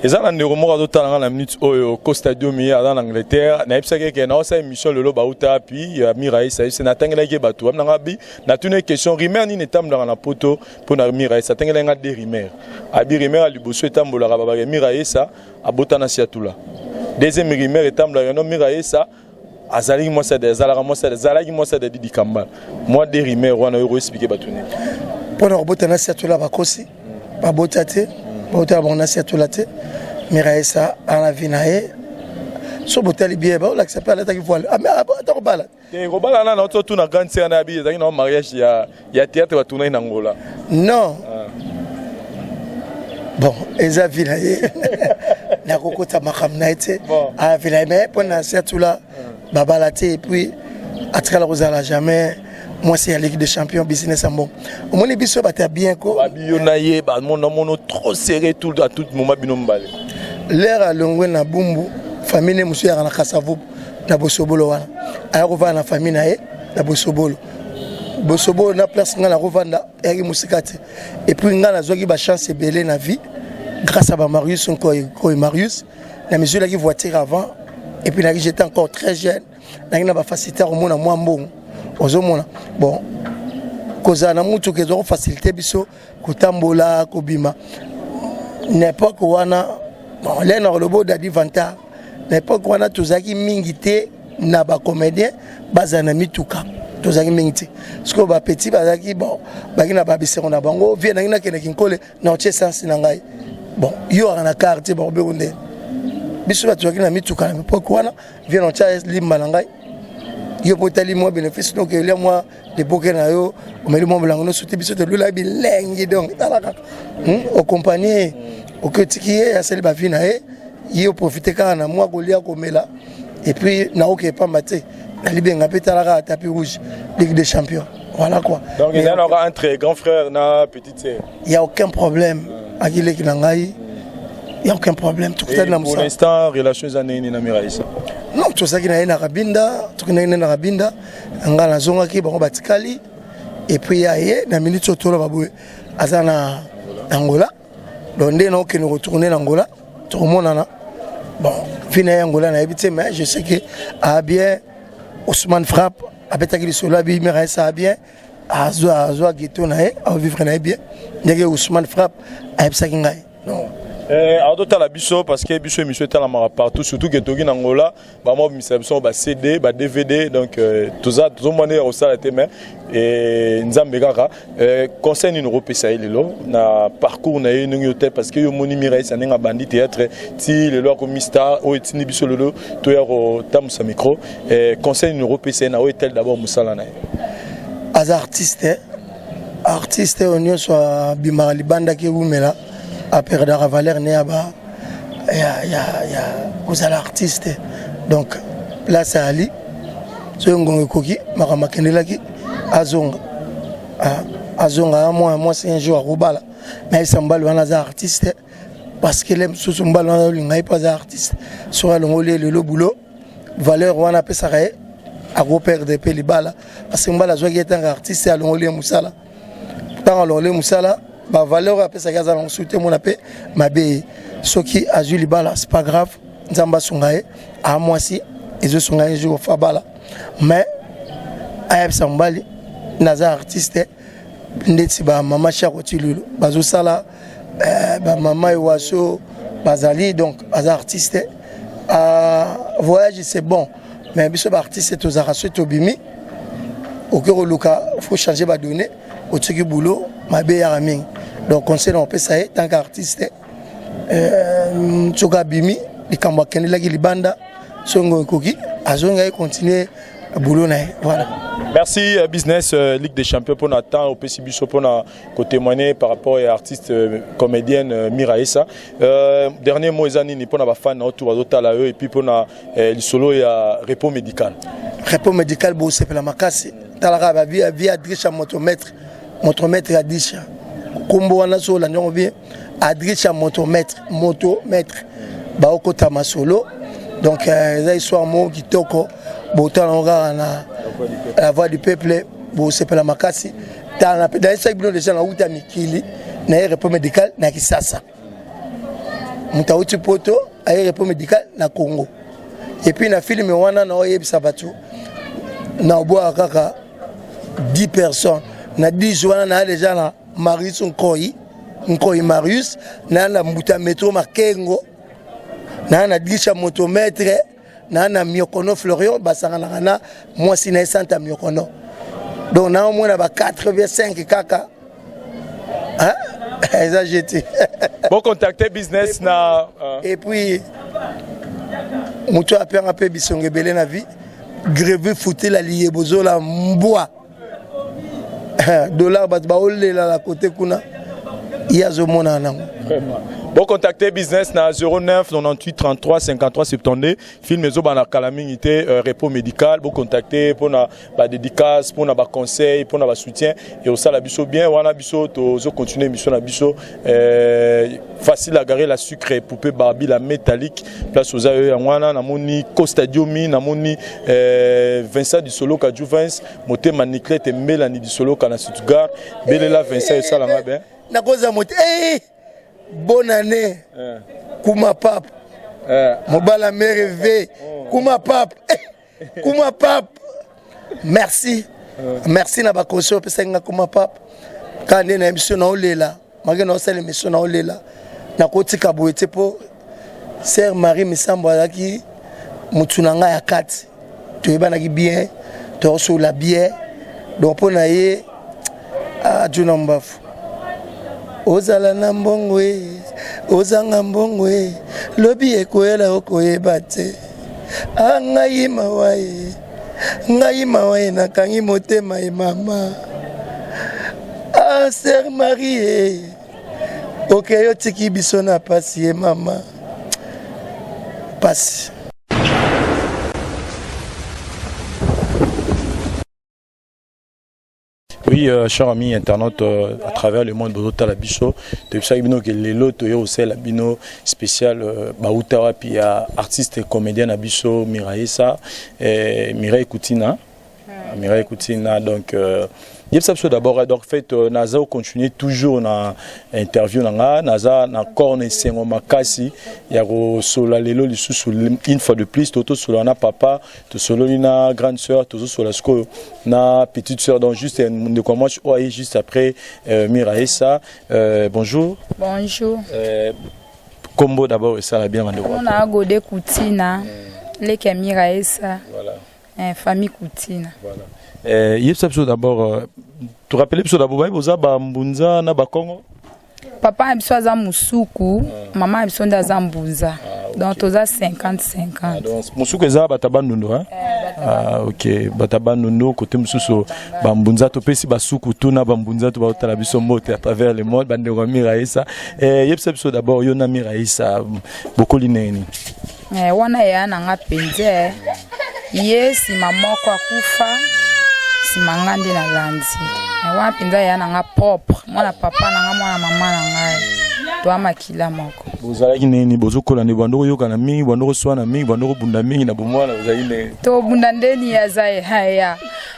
Eza na ndeko moko azotala nga na minute oyo, Costa Diomi, aza na Angleterre. Nayebisaki eke naosala émission lelo, bauta api ya Miraesa. Ayebisi, natangelaki ye bato bami nanga bi, natuni question: rumeur nini etambolaka na Poto mpo na Miraesa? Atangelaki nga de rumeur. Abi rumeur ya liboso etambolaka, babaka Miraesa abota na Siatula. Deuxième rumeur etambolaka no, Miraesa azalaki mwasi, azalaka mwasi, azalaki mwasi ya Dadi Dikambala. Mwa de rumeur wana oyo koexpliquer bato nini? Mpona kobota na Siatula, bakosi, babota te, babota bango na Siatula te. Miraesa ana vie na ye. So botali bien, baolakisa mpe alataki voile ata kobala. Te, kobala na nauti otuna grande sœur na yabi, ezalaki na mariage ya théâtre, batunaki na Ngola. Non, bon, eza vie na ye, nakokota makambo na ye te. Vie na ye, mais mpo na Siatula, babala te, et puis atikala kozala jamais mwasi ya Ligue de Champion Business ya mbongo. Omoni biso bato ya bien ko. Babi yo na ye bamona mono trop serré tout à tout moment, bino mibale. Lere alongwe na Bumbu, famille ne mosusu yaka na Kasavubu na Bosobolo wana, aya kovanda na famille na ye na Bosobolo. Bosobolo na place ngai nakovanda eyaki mosika te. Et puis ngai nazwaki bachance ebele na vie grâce à bamarius Nkoy Marius. Na mizwelaki voiture avant, et puis naki, j'étais encore très jeune, naki na bafacilité ya komona mwa mbongo. Ozomona, bon, kozala na mutuka ezwa kofacilité biso kotambola, kobima. Na époque wana, bon, le na koloba Dadi Vanta, na époque wana tozalaki mingi te na bacomédien bazala na mituka, tozalaki mingi te. Sikoyo bapeti bazalaki, bon, baki na babisengo na bango. Vie nangi nakendeki nkole na otie essence na ngai, bon, yo aka na quartier bakobeko nde biso bato tozalaki na mituka na époque wana. Vie na otia limba na ngai, yo mpo otali mwa bénéfice, donc elia mwa liboke na yo, omeli mwa bolango nyonso te. Biso tolula bilengi, donc tala kaka okompanie oki, otiki ye asali bavie na ye, ye oprofite kaka na mwa kolia, komela, et puis naoke epamba te na libenga mpe. Tala kaka tapis rouge Ligue des Champions, voilà quoi. Donc eza naka entre grand frère na petite sœur. Y a aucun problème, akileki na ngai, y a aucun problème, tokutani na mosala. Pour l'instant, relation eza ndenge nini na Miraisa? Non, tozalaki na ye na Kabinda, tokendaki nde na Kabinda, ngai nazongaki, bango batikali. Et puis ya ye na minute oyo toloba boye aza na Angola, donc nde naokende kotourne na Angola, tokomonana. Bon, vie na ye Angola nayebi te, mais je sais que a bien. Ousmane Frappe abetaki lisolo, abi Miraesa a bien, azwa azwa ghetto na ye, avivre na ye bien, ndenge Ousmane Frappe ayebisaki ngai, non. Eh, azotala biso parce que biso émission etalamaka partout, surtout ke toki na Ngola, bamwa bimisa biso ba CD, ba DVD, donc toza tozomona ya kosala te, mais Nzambe kaka. Conseil nini okopesa ye lelo na parcours na ye ndenge yo te? Parce que yo omoni Miraesa ndenge abandi théâtre ti lelo akomi star oyo etindi biso lelo toya kotambusa micro. Conseil nini okopesa ye na oyo etali d'abord mosala na ye? Aza artiste. Artiste oyo nyonso abimaka libanda ke wumela, aperdaka valeur ne ya ba ya kozala artiste. Donc place ali, soki ngongo ekoki, makambo akendelaki, azonga, azonga. Mwana mwasi un jour akobala, nayebisa mobali wana aza artiste, parce que le mosusu mobali wana olinga ye mpo aza artiste. Soki alongoli ye lelo boulot, valeur wana apesaka ye, akoperdre mpe libala, parce que mobali azwaki ye ntango artiste, alongoli ye mosala. Ntango alongoli ye mosala, bavaleur oyo apesaki aza nango su te. Mona mpe mabe ye soki azwi libala, c'est pas grave, Nzambe asunga ye. Amwasi ezosunga ye jour fa bala, mais ayebisa mobali naza artiste ndeti bamama Chako Tilulu bazosala, bamama Ewaso bazali, donc aza artiste. Voyage, c'est bon, mais biso baartiste tozalaka, soki tobimi, okoki koluka, faut changer badonnées, otiki boulot, mabe eyaka mingi. Donc conseil na opesa ye tant qu'artiste, soki abimi, likambo akendelaki libanda, songo ekoki, azongi, aye continuer boulot na ye, voilà. Merci Business Ligue des Champions pour notre temps opesi biso pour témoigner par rapport à artiste comédienne Miraesa. Dernier mot eza nini pour na fan autour bazotala yo et puis pour na lisolo ya repos médical? Repos médical, bosepela makasi. Talaka bavie ya Drisha, motomètre, motomètre ya Disha. Nkombo wana so olandi yango bien, Adricha motomètre, motomètre baokota masolo. Donc eza histoire moko kitoko, botala yango kaka na La Voix du Peuple, bosepela makasi. Tala nayebisaki bino deja, nauta mikili, naye repos médical na Kisasa. Moto auti Poto, aye repos médical na Congo. Et puis na film wana, naoyebisa bato, naobwaka kaka 10 personnes na 10 wana. Naa deja na Marius Nkoi, Nkoi Marius, naa na Mbuta Metro Makengo, naa na Dlisha Motomètre, naa na Miokono Florian, basanganaka na mwasi na ye Santa Miokono. Donc naomona ba 4 bien 5 kaka eza jete. Bon, contacter business na Et puis moto apianga mpe bisongo ebele na vie, greve futela liyebo ozola mbwa dollar, bato baolela na kote kuna, ye azomonana nango. Bon, contacter business na 09 98 33 53 72. Film ezobana kala mingi te, repos médical. Bo contacter mpona badédicace, mpona baconseil, mpona basoutien et osala biso bien. Wana biso tozo continuer émission na biso. Facile à garer la sucre, poupée Barbie, la métallique, place oza yo yango wana. Namoni Costa Diomi, namoni Vincent Disoloka, Juvens Motema, Niclete Melani Disoloka na Stuttgart. Belela Vincent, esalanga bien. Nakoza mote hey! Bonne année eh. Kuma pape eh. Mobala mere v kuma pape eh. Kuma pape, merci eh. Merci na baconseil opesaki nga, kuma pape. Kaka nde na biso naolela make naosala émission, naolela, nakotika boye te, mpo sœur Marie Misambo azalaki motu na ngai ya kati, toyebanaki bien, tokosola bien. Donc mpo na ye adjuna mbafu, ozala na mbongo e, ozanga mbongo e, lobi ekoyela, okoyeba te. A ngai mawa ye, ngai mawa ye, nakangi motema ye mama. A sœur Marie e, okei otiki biso na pasi ye mama, pasi. Oui, chers amis internautes à travers le monde, bozotala biso, toyebisaki bino ke lelo toye kosala bino spécial bauta wapi ya artiste et comédien na biso Miraesa, Mireille Koutina. Mireille Koutina, donc yebisa biso d'abord. Donc fait, naza continuer toujours na interview na nga. Naza na corps na esengo makasi ya kosola lelo lisusu une fois de plus. Totosola na papa, tosololi na grande sœur, tozosola sikoyo na petite sœur. Donc juste ndeko mwasi oyo aye juste après Miraesa. Bonjour. Bonjour. Kombo d'abord esala bien, bandeko. Mona Gode Kutina, leki ya Miraesa. Voilà. Famille Kutina. Voilà. Yebisa biso d'abord, torappeler biso d'abord, bayebi boza bambunza na Bakongo. Papa na biso aza mosuku, mama na biso nde aza mbunza. Donc toza 50 50. Ah, donc mosuku eza bato ya Bandundu, hein? Ah, ok, bato ya Bandundu kote mosusu bambunza. Topesi basuku tuna bambunza to baotala biso mbote à travers le monde, bandeko ya Miraesa. Yebisa biso d'abord, yo na Miraesa bokoli ndenge nini? Wana eya na nga mpenza ye nsima moko akufa, nsima nga nde nalandi. Wana mpenza eya na nga propre, mwana papa na nga, mwana mama na ngai, toya makila moko. Bozalaki ndenge nini? Bozokola nde bando koyokana mingi, bando koswana mingi, bando kobunda mingi? Na bomwana bozalaki ndenge? Tobunda ndeni aza ya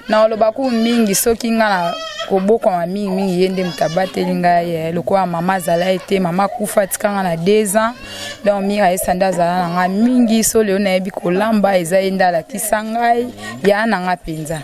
na oloba ku mingi, soki nga na kobokwama mingimingi, ye nde moto abateli ngai lokola mama azala ye te. Mama akufa atika nga na 2 ans. Donc Miraesa nde azala na ngai mingi. So lelo nayebi kolamba, eza ye nde alakisa ngai. Ya na nga mpenza.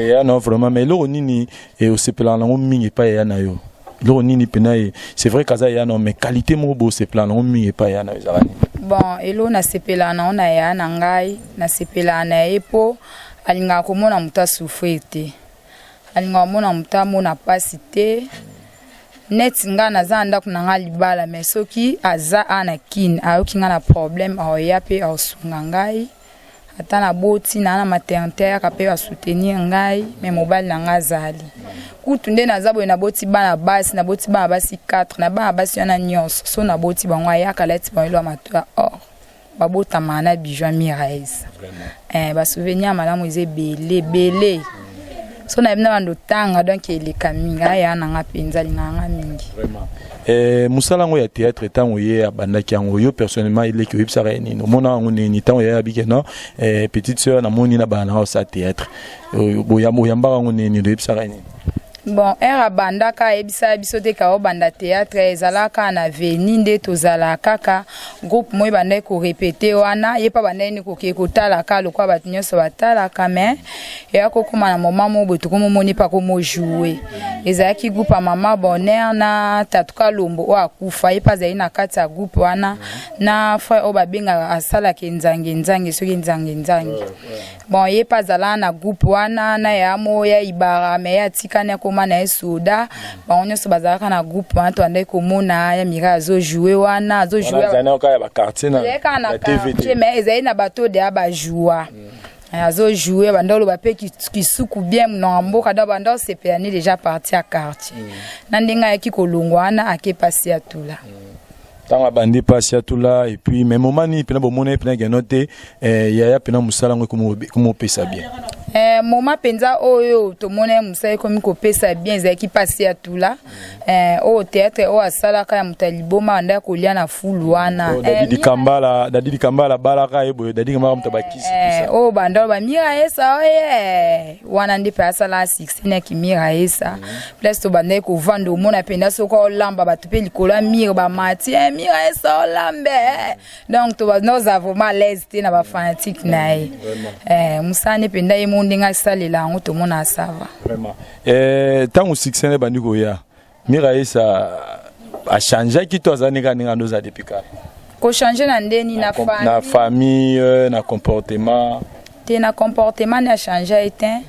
Ya na vraiment. Mais eloko nini osepelaka nango mingi epai ya na yo? Eloko nini mpena ye, c'est vrai kaza ya na, mais qualité moko boye osepelaka nango mingi epai ya na yo ezalaka nini? Bon, eloko nasepelaka nango na ya na ngai, nasepelaka na ye mpo alingaka komona moto asouffrir te, alingaka komona moto amona mpasi te. Neti ngai naza na ndako na ngai libala, mais soki aza a na Kine, ayoki ngai na problème, aoya mpe aosunga ngai. Ata naboti na maternité, ayaka mpe asoutenir ngai. Mais mobali na ngai azali kutu nde naza boye, naboti bana basi, naboti bana basi 4. Na bana basi wana nyonso, so naboti bango, ayaka alati bango elo ya mato ya or, babotamaka na bijou ya Miraesa. Basouvenir ya malamu eza ebele ebele. So nayebi na bando tanga, donc eleka mingi. Aya na nga mpenza, alingaka nga mingi. Mosala yango ya théâtre, ntango ye abandaki yango, yo personnellement eleki, oyebisaka ye nini? Omona yango nini ntango ye abike non, petite sœur, namoni na bana nanga osala théâtre, oyambaka yango nini, oyebisaka ye nini? Bon, ere abandaka, ayebisaka biso te ka obanda théâtre. Ezalaka na veni nde tozala kaka groupe moko ebandaki korépéter wana. Ye mpe abandaki nde kokee kotalaka lokola bato nyonso batalaka, mais eya kokóma na moment moko boye, tokomomoni mpe akomojouer. Ezalaki groupe ya Mama Bonheur na Tatu Kalombo oyo akufa. Ye mpe azali na kati ya groupe wana na frère oyo babengaka asalaka Nzange Nzange, soki Nzange Nzange. Bon, ye mpe azala na groupe wana na ya mo ya Ibara, me ye atikani, akóma na ye soda. Bango nyonso bazalaka na groupe wana. Tobandaki komona ya Mira azojouer wana, azojouer. Ezali kaka na quartier, mais ezali na bato deya bajoua. Azojouer, banda oloba mpe kisuku bien, monoko mboka. Donc banda osepela ni déjà parti ya quartier na ndenge ayaki kolongwa wana, ake pasi ya tula. Ntango abandi mpasi ya tula, et puis mais moment nini mpena bomona ye mpena keno te, yaya mpena mosala yango ekomi opesa bien? Moment mpenza oyo tomona ye mosala ekomi kopesa bien, ezalaki mpasi ya tula, oyo théâtre oyo asalaka ya moto ya liboma, banda kolia na fulu wana. Oh, Dadi Kambala, Dadi Kambala balaka ye boye, Dadi Kambala moto bakisi. Oyo banda oyo bamira esa oye wana nde mpe asala succès naki Mira esa. Place tobandaki kovanda, omona mpenza soki olamba, bato mpe likolo ya mire bamati, Mira esa olambe. Donc toza vraiment à l'aise te na bafanatiques na ye. Mosala nde mpenza ye mo ndenge asalela yango, tomona asava. Ntango succès nde bandi koya, Mira esa achangeaki to aza ndenge ndenge ando oza depuis kala? Kochanger na ndeni? Na na famille, na comportement. Te, na comportement nde achange ye te.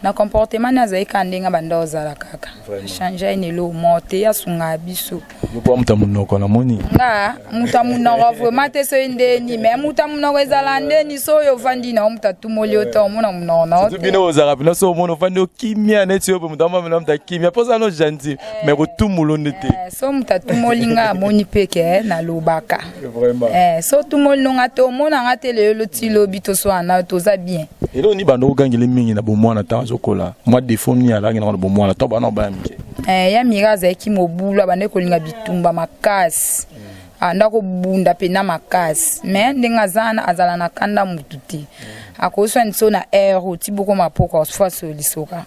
Na comportement nde azali kaka ndenge banda ozala kaka, achange ye na eloko moko te. Asungaka biso. Yo mpo moto ya monoko, namoni. Nga moto ya monoko vraiment te. Soki ndeni, mais moto ya monoko ezala ndeni? So oyo ovandi na yo, moto atumoli yo te, omona monoko na yo te. Bino ozalaka mpena so omona ofandi okimia neti yo mpe moto amamela moto akimia mpo oza no gentil, mais kotumula nde te. So moto atumoli nga, amoni mpe ke nalobaka. So otumoli nonga te, omonanga te. Lelo ti lobi toswana, toza bien. Eloko nini bando okangeli mingi na bomwana ntango azokola? Mwa défaut nini alaki nango na bomwana to bana obaya mike? Ya Mira azalaki mobulu, abandaki kolinga bitumba makasi, anda kobunda mpena makasi. Mais ndenge aza wana, azala na kanda mutu te. Akoswani so na aire oti boko mapoko fo asolisoka.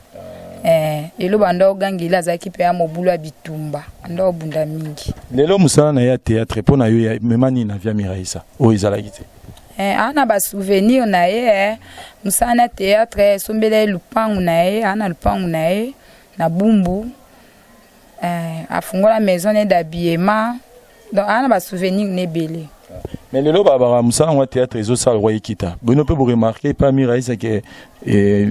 Lelo banda ogangeli, azalaki mpe ya mobulu ya bitumba, anda obunda mingi. Lelo mosala na ye ya théâtre, mpo na yo mema nini na vie ya Miraisa oyo ezalaki te? Aa na basouvenir na ye. Mosala na théâtre esombela ye lupangu na ye. Aa na lupangu na ye na Bumbu, afungola maison ne d'habillement. Donc aa na basouvenir na ebele. Mais lelo babaka mosala yango ya théâtre ezosala lokwa ekita. Bino mpe boremarquer epa Miraisa ke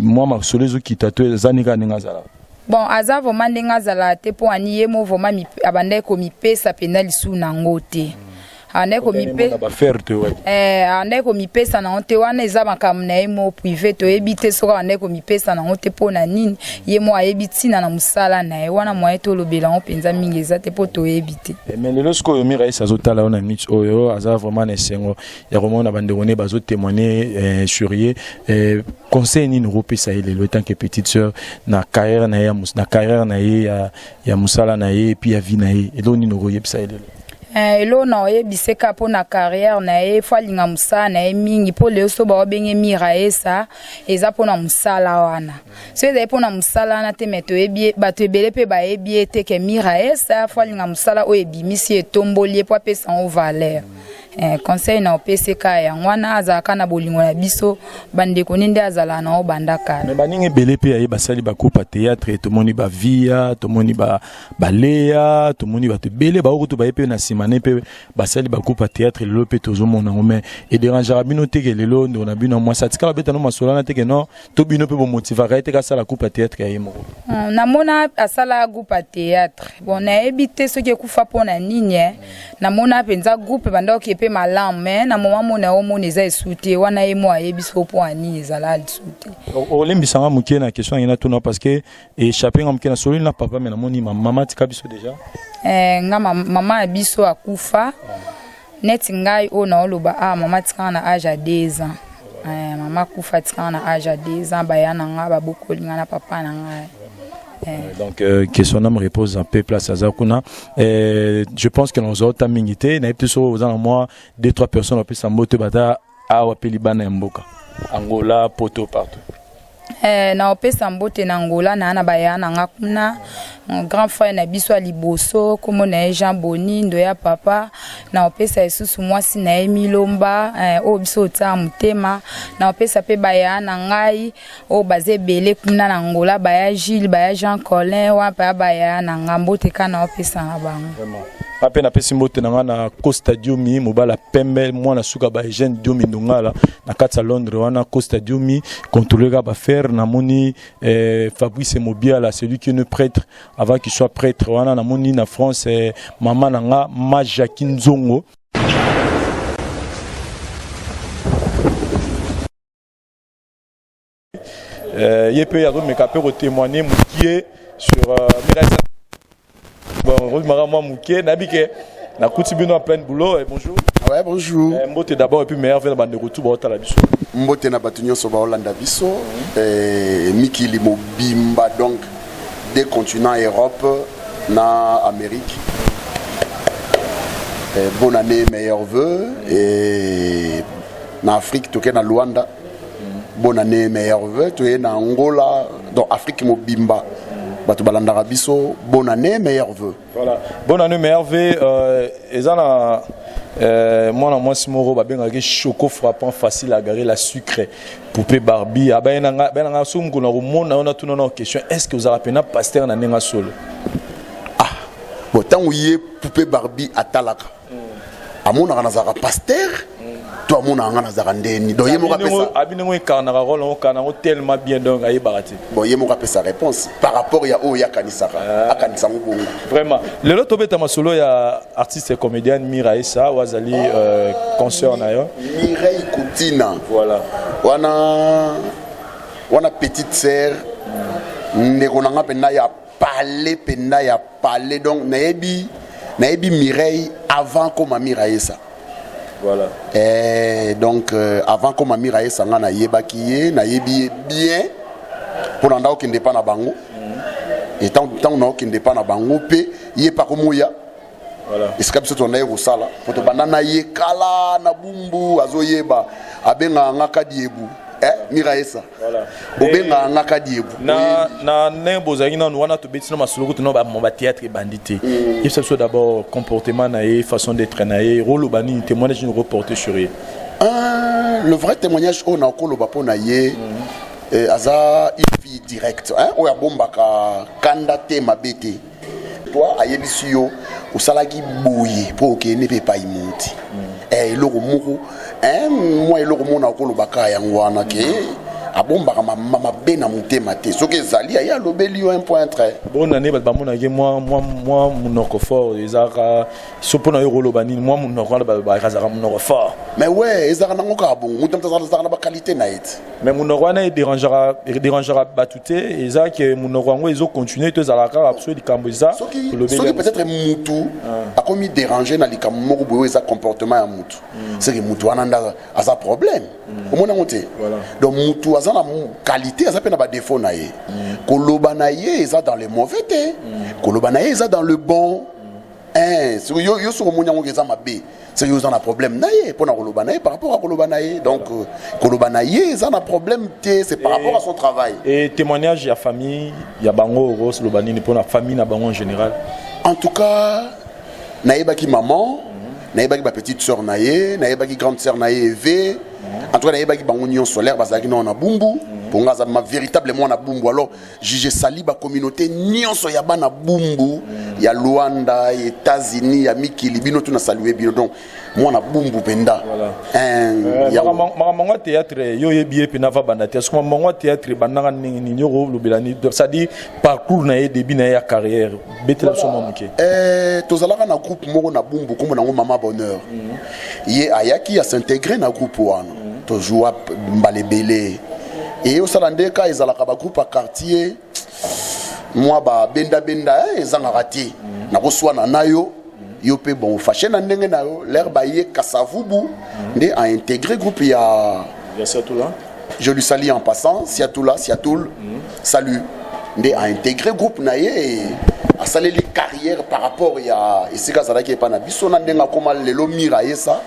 mwa masolo ezokita to eza ndenge kaka ndenge azalaka? Bon, aza vraiment ndenge azalaka te, mpo ani ye mo vraiment abandaki komipesa mpenza lisusu nango te. Abandaki komipesa nango te. Wana eza makambo na ye mo privé, toyebi te soki abandaki komipesa nango te mpo na nini. Ye mo ayebi ntina na mosala na ye wana. Moye tolobela yango mpenza mingi eza te, mpo toyebi te. Mais lelo sikoyo Miraisa azotala yo na minute oyo, aza vraiment na esengo ya komona bandeko ne bazotémoigner sur ye. Conseil nini okopesa ye lelo tant que petite sœur na carrière na ye, na carrière na ye ya mosala na ye, et puis ya vie na ye? Eloko nini okoyebisa ye lelo? Eloko na oyebiseka mpo na carrière na ye, fo alinga mosala na ye mingi, mpo lelo so baobenge Mira esa, eza mpona mosala wana. So ezali mpona mosala wana te, me toyebi bato ebele mpe bayebi ye te ke Mira esa. Fo alinga mosala oyo ebimisi, etomboli ye, mpo apesa yango valeur. Conseil na opesi kaka yango wana, azalaka na bolingo na biso bandeko ne nde azalaka na obanda kala. Mais baninga ebele mpe aye basali bagroupe ya théâtre, tomoni bavia, tomoni baleya, tomoni bato ebele baokutu baye mpe na nsima ne mpe basali bagroupe ya théâtre. Lelo mpe tozomona yango, mais edérangeaka bino te ke lelo ndeko na bino ya mwasi atikala beta no masolo wana te, ke non, to bino mpe bomotivaka ye te kasala groupe ya théâtre ya ye moko? Namona asala groupe ya théâtre. Bon, nayebi te soki ekufa mpo na nini. Namona mpenza groupe banda oke mpe malamu, mais na moma mona omona eza esu te wana. Ye mo ayebi so mpo ya nini ezala lisu te. Olembisanga moke na question yangi natuna, parce que échappé nga moke. Nasololi na papa, mais namoni mama tika biso déjà. Nga mama ya biso akufa neti ngai oyo naoloba. Ah, mama tikanga na age ya 2 ans. Eh, mama akufa atikanga na age ya 2 ans, baya na nga babokoli nga na papa na ngai. Eh. Donc que son âme repose en paix, place aza kuna. Je pense que nous ota mingi te na yebi so oza na moi deux trois personnes opesa mbote bata awa pe libana ya mboka. Angola, Poto, partout. Eh, na opesa mbote na Angola na na baya na nga kuna, mon grand frère na biso ya liboso kombo na ye Jean Boni Ndoya papa, na opesa lisusu mwasi na ye Milomba, eh, oyo biso otia motema, na opesa pe baya na ngai oyo baza ebele kuna na Angola, baya Gilles, baya Jean Colin, wana baya na nga, mbote ka na opesa na bango. Vraiment. Ape napesi mbote na nga na Costa Diomi, mobala pembe, mwana suka ba Eugène Diomi Ndongala na kati ya Londres wana. Costa Diomi contrôler ka ba faire, namoni Fabrice Mobiala, celui qui est prêtre avant qu'il soit prêtre wana, namoni na France mama na nga ma Jackie Nzongo. Ye mpe azomeka mpe kotémoigner mokie sur Mireille. Bon, rozimaka mwa moke, nayebi ke nakuti bino en plein boulot. Eh, bonjour. Ouais, bonjour. Eh, mbote d'abord et puis meilleur vœu na bandeko tu baotala biso. Mbote na bato nyonso baolanda biso, eh, mikili mobimba, donc deux continents, Europe na Amérique. Eh, bonne année, meilleurs vœux. Et na Afrique, toke na Luanda. Bonne année, meilleurs vœux. Toye na Angola, donc Afrique mobimba. Bato balandaka biso, bonne année, meilleurs vœux. Voilà. Bonne année, meilleurs vœux. Eza na mwana mwasi moko babengaki Choco frappant, facile à garer, la sucre poupée Barbie. Abayenanga benanga so mukuna komona ona tuna na question, est-ce que ozala pena pasteur na ndenga solo? Ah, bon, tango ye poupée Barbie atalaka, amonaka nazalaka pasteur to amonaka nga nazalaka ndeni? Donc ye moko apesa. Abinengo incarnaka rôle yango, kana yango tellement bien, donc ayebaka te. Bon, ye moko apesa réponse par rapport ya oyo ye akanisaka, akanisa yango bongo. Vraiment, lelo tobeta masolo ya artiste et comédienne Mira Esa oyo azali consœur na yo. Mireille Koutina. Voilà. Wana wana petite sœur, ndeko na nga mpenza ya palais, mpenza ya palais. Donc nayebi Mireille avant koma Mira Esa. Voilà. Eh, donc avant koma Mira Esa, nga nayebaki ye, nayebi ye bien mpo na nda okende epa na bango. E ntango naokende epa na bango mpe ye mpe akomoya. Voilà. Esika biso tobanda ye kosala, po tobanda na ye kala na Bumbu, azoyeba, abengaka nga Kadiebu. Eh, Mira Esa. Voilà. Obengaka nga Kadiebu. Na ndenge bozalaki nanu wana, tobeti no masolo kutu no bathéâtre ebandi te. Yebisa biso d'abord comportement na ye, façon d'être na ye, roloba nini, témoignage nini reporté sur ye? Ah, le vrai témoignage oyo nakoloba mpo na ye, aza une fille directe, hein, oyo abombaka kanda te, mabe te. Toi ayebisi yo osalaki boye mpo okende mpe epai moti. Eh, eloko moko, hein, mwa eloko moko nakoloba kaka yango wana ke abombaka mabe na motema te. Soki ezali, aye alobeli yo, un point trait. Bonne année. Bato bamonaki mwa monoko fort ezalaka so. Mpo na yo koloba nini? Mwa monoko wana azalaka monoko fort? Mais ouais, ezalaka nango kaka bongo. Moto moto azalaka na baqualité na ye te. Mais monoko wana edérangeaka bato te? Eza ke monoko yango ezocontinue to ezalaka kaka so likambo eza? Soki tolobeli soki yango. Peut-être mutu akomi déranger na likambo moko boye oyo eza comportement ya mutu, seke mutu wana nde aza problème, omoni yango te. Voilà. Donc mutu aza na qualité, aza mpe na badéfaut na ye. Koloba na ye eza dans le mauvais te, koloba na ye eza dans le bon. Hein, soki yo soki omoni yango eza mabe, soki oza na problème na ye mpona koloba na ye, par rapport à koloba na ye, donc koloba na ye eza na problème te, c'est par rapport à son travail. Et témoignage ya famille ya bango, okoloba nini mpona famille na bango en général? En tout cas, nayebaki maman, nayebaki bapetite sœur na ye, nayebaki grande sœur na ye Eve. En tout cas nayebaki bango nyonso lere bazalaki nao na Bumbu, mpo nga aza ma véritable mwana Bumbu. Alors juge sali bacommunauté nyonso ya bana Bumbu, ya Luanda, ya États-Unis, ya mikili, bino tu na salue bino. Donc mwana Bumbu mpenza. Voilà. Hein, yango. Makambo yango ya théâtre, yo oyebi ye mpena va banda te. Soki makambo yango ya théâtre ebandaka ndenge nini, yo kolobela nini? C'est-à-dire parcours na ye, début na ye ya carrière, betela biso mwa moke. Eh, tozalaka na groupe moko na Bumbu, kombo nango Mama Bonheur. Ye ayaki as'intégrer na groupe wana, tozwa mbala ebele. Eye osala nde ka ezalaka bagroupe ya quartier, mwa babendabenda, eh, ezangaka te. Nakoswana na yo, yo mpe bon, ofashe na ndenge na yo. Lere baye Kasavubu nde aintégré groupe ya Je lui salue en passant. Siatoula, Siatoul, salut. Nde a intégré groupe na ye, asaleli carrière par rapport ya esika azalaki epa na biso, na ndenge akóma lelo Miraesa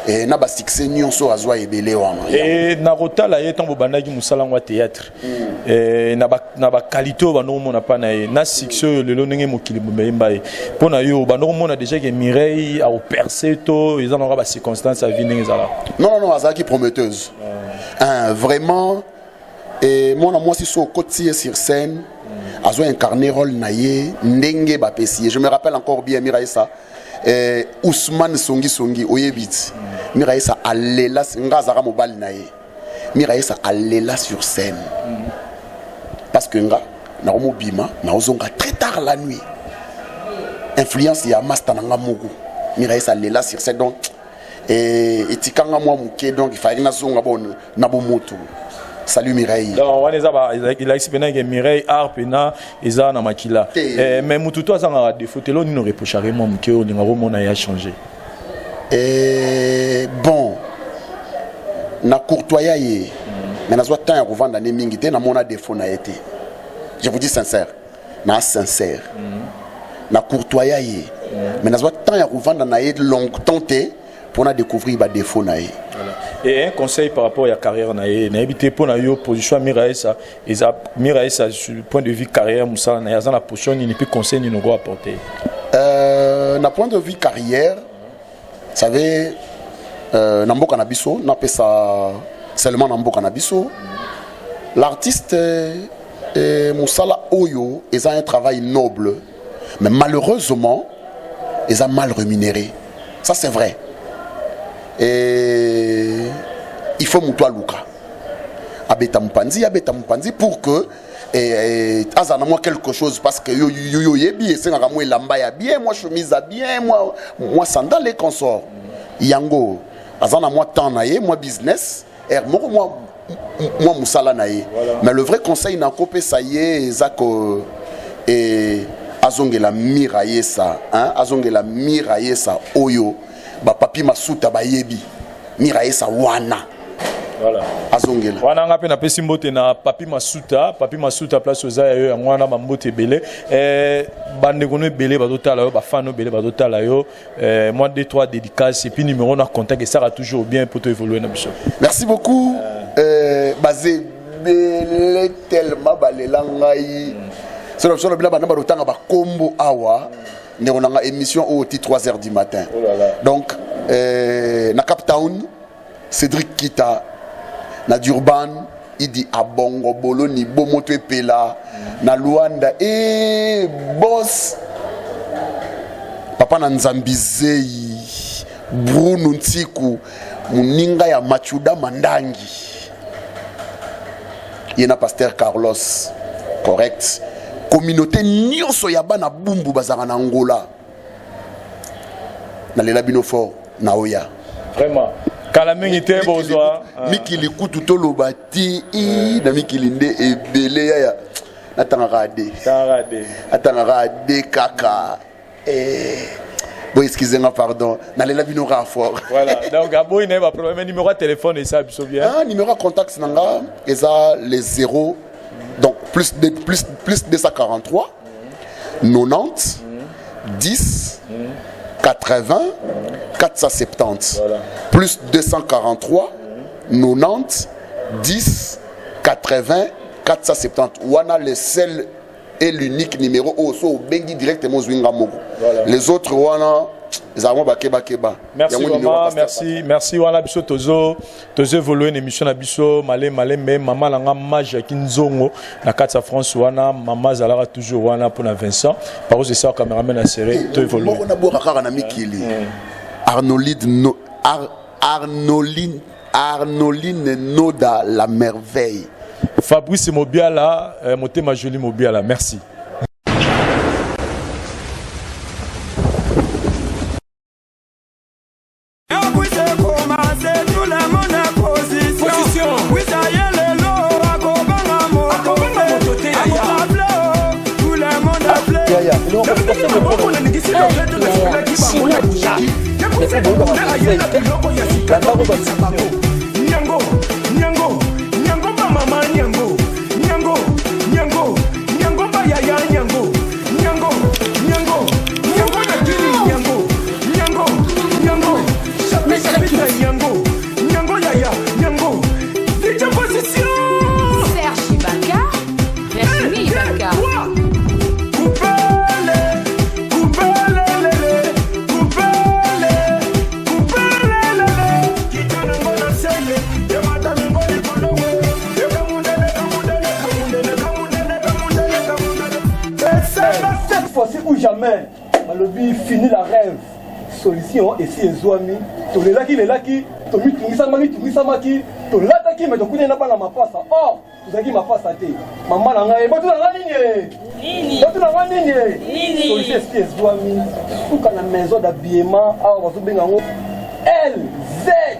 e, na basuccès nyonso azwa ebele wana. E, na kotala ye ntango bobandaki mosala yango ya théâtre, na baqualité oyo bando komona mpa na ye, na succès oyo lelo ndenge mokili bomeyemba ye, mpo na yo bando komona déjà ke Mireille akopercer to eza nango bacirconstance ya vie ndenge ezalaka? Non, non, non, azalaki prometteuse, hein, vraiment. E, mwana mwasi so okoti ye sur scène, azo incarner rôle na ye ndenge bapesi ye. Je me rappelle encore bien Miraesa, Ousmane Songi Songi, oyebi ti Miraesa alela nga, azalaka mobali na ye. Miraesa alela sur scène parce que nga nakomobima, naozonga très tard la nuit, influence ya master na nga moko. Miraesa alela sur scène, donc etikanga mwa moke, donc il fallait nazonga bon na bomoto. Salut Mireille. Donc wana eza elakisi mpena ke Mireille art mpena eza na makila. Mais motu to azangaka défaut te. Elo nini oreprochaka mwa moke oyo olingaka omona ye achanger? Bon, na courtoya ye, mais nazwa temps ya kovanda ne mingi te, namona défaut na ye te. Je vous dis sincère, na sincère, na courtoya ye, mais nazwa temps ya kovanda na ye longtemps te mpona découvrir badéfaut na ye. Voilà. Et un conseil par rapport à carrière na ye, nayebi te mpo na yo position ya Miraesa eza, Miraesa sur point de vue carrière, mosala na ye, aza na position nini, mpe conseil nini oko apporter? Na point de vue carrière, savez, na mboka na biso, napesa seulement na mboka na biso, l'artiste, mosala oyo eza un travail noble, mais malheureusement eza mal rémunéré, ça c'est vrai. Et il faut moto aluka abeta mopanzi, abeta mopanzi pour que azala na mwa quelque chose, parce que yo yo oyebi esengaka mwa elamba ya bien, mwa chemise ya bien, mwa sandale et consort. Yango aza na mwa temps na ye, mwa business aire moko, mwa mosala na ye. Mais le vrai conseil nakopesa ye eza ko azongela Miraesa, hein? Azongela Miraesa oyo bapapi Masuta bayebi, Miraesa wana. Voilà. Azongela. Wana nga mpe napesi mbote na Papi Masuta. Papi Masuta, place oza ya yo yango wana, bambote ebele. Bandeko no ebele bazotala yo, bafan ebele bazotala yo. Moi deux trois dédicaces et puis numéro na contact esaka toujours bien po to évoluer na biso. Merci beaucoup. Baza ebele tellement balela ngai solo bila banda balotanga bakombo awa. Ndeko na nga, émission oyo ti 3 heures du matin. Oh là là. Donc na Cap Town, Cédric Kita, na Durban, Idi Abongo Boloni Bomoto epela, na Luanda e boss papa na Nzambi Zei Bruno Ntiku, moninga ya Machuda Mandangi, ye na pasteur Carlos correct, communauté nyonso ya bana Bumbu bazalaka na Angola, nalela bino fort na oya. Vraiment, kala mingi te bozwa. Mikili kutu toloba ti i na mikili nde ebele yaya, natangaka ade. Tangaka de. Atangaka ade kaka. Bo excuse nga, pardon, nalela bino kaka fort. Voilà, donc aboyi na ye baproblème. Numéro ya téléphone esa biso bien. Ah, numéro ya contact na nga eza les 0, donc plus 243 90 10 80 470. Voilà. Plus 243 90 10 80 470 wana, le seul et l'unique numéro oyo so obengi directement ozwi nga moko. Voilà. Les autres wana ezala mwa bakebakeba. Merci. Yango numéro Vraiment. Pasteur. Merci, merci. Wana biso tozo évoluer na émission na biso male malembe. Mama na nga Majaki Nzongo na kati ya France wana, mama azalaka toujours wana mpona Vincent Parose esa cameraman na serré to évoluer. Moko nabwaka kaka na mikili, Arnolide no, Arnoline, Arnoline Noda la merveille. Fabrice Mobiala, motema joli Mobiala, merci. Tout le monde en position. Oui, ça y est, le lot, akobanga moto te. Tout le monde appelé. Yaya, eloko Chinois déjà. Nyango. Ou jamais balobi fini la rêve solution esi ezwami tolelaki lelaki tomitungisamaki tungisamaki tolataki me tokutani na bana mapasa or tozalaki mapasa te mama na ngai botuna nga nini botuna nga nini solution esi ezwami suka na maison d'habillement awa bazobenga yango lzn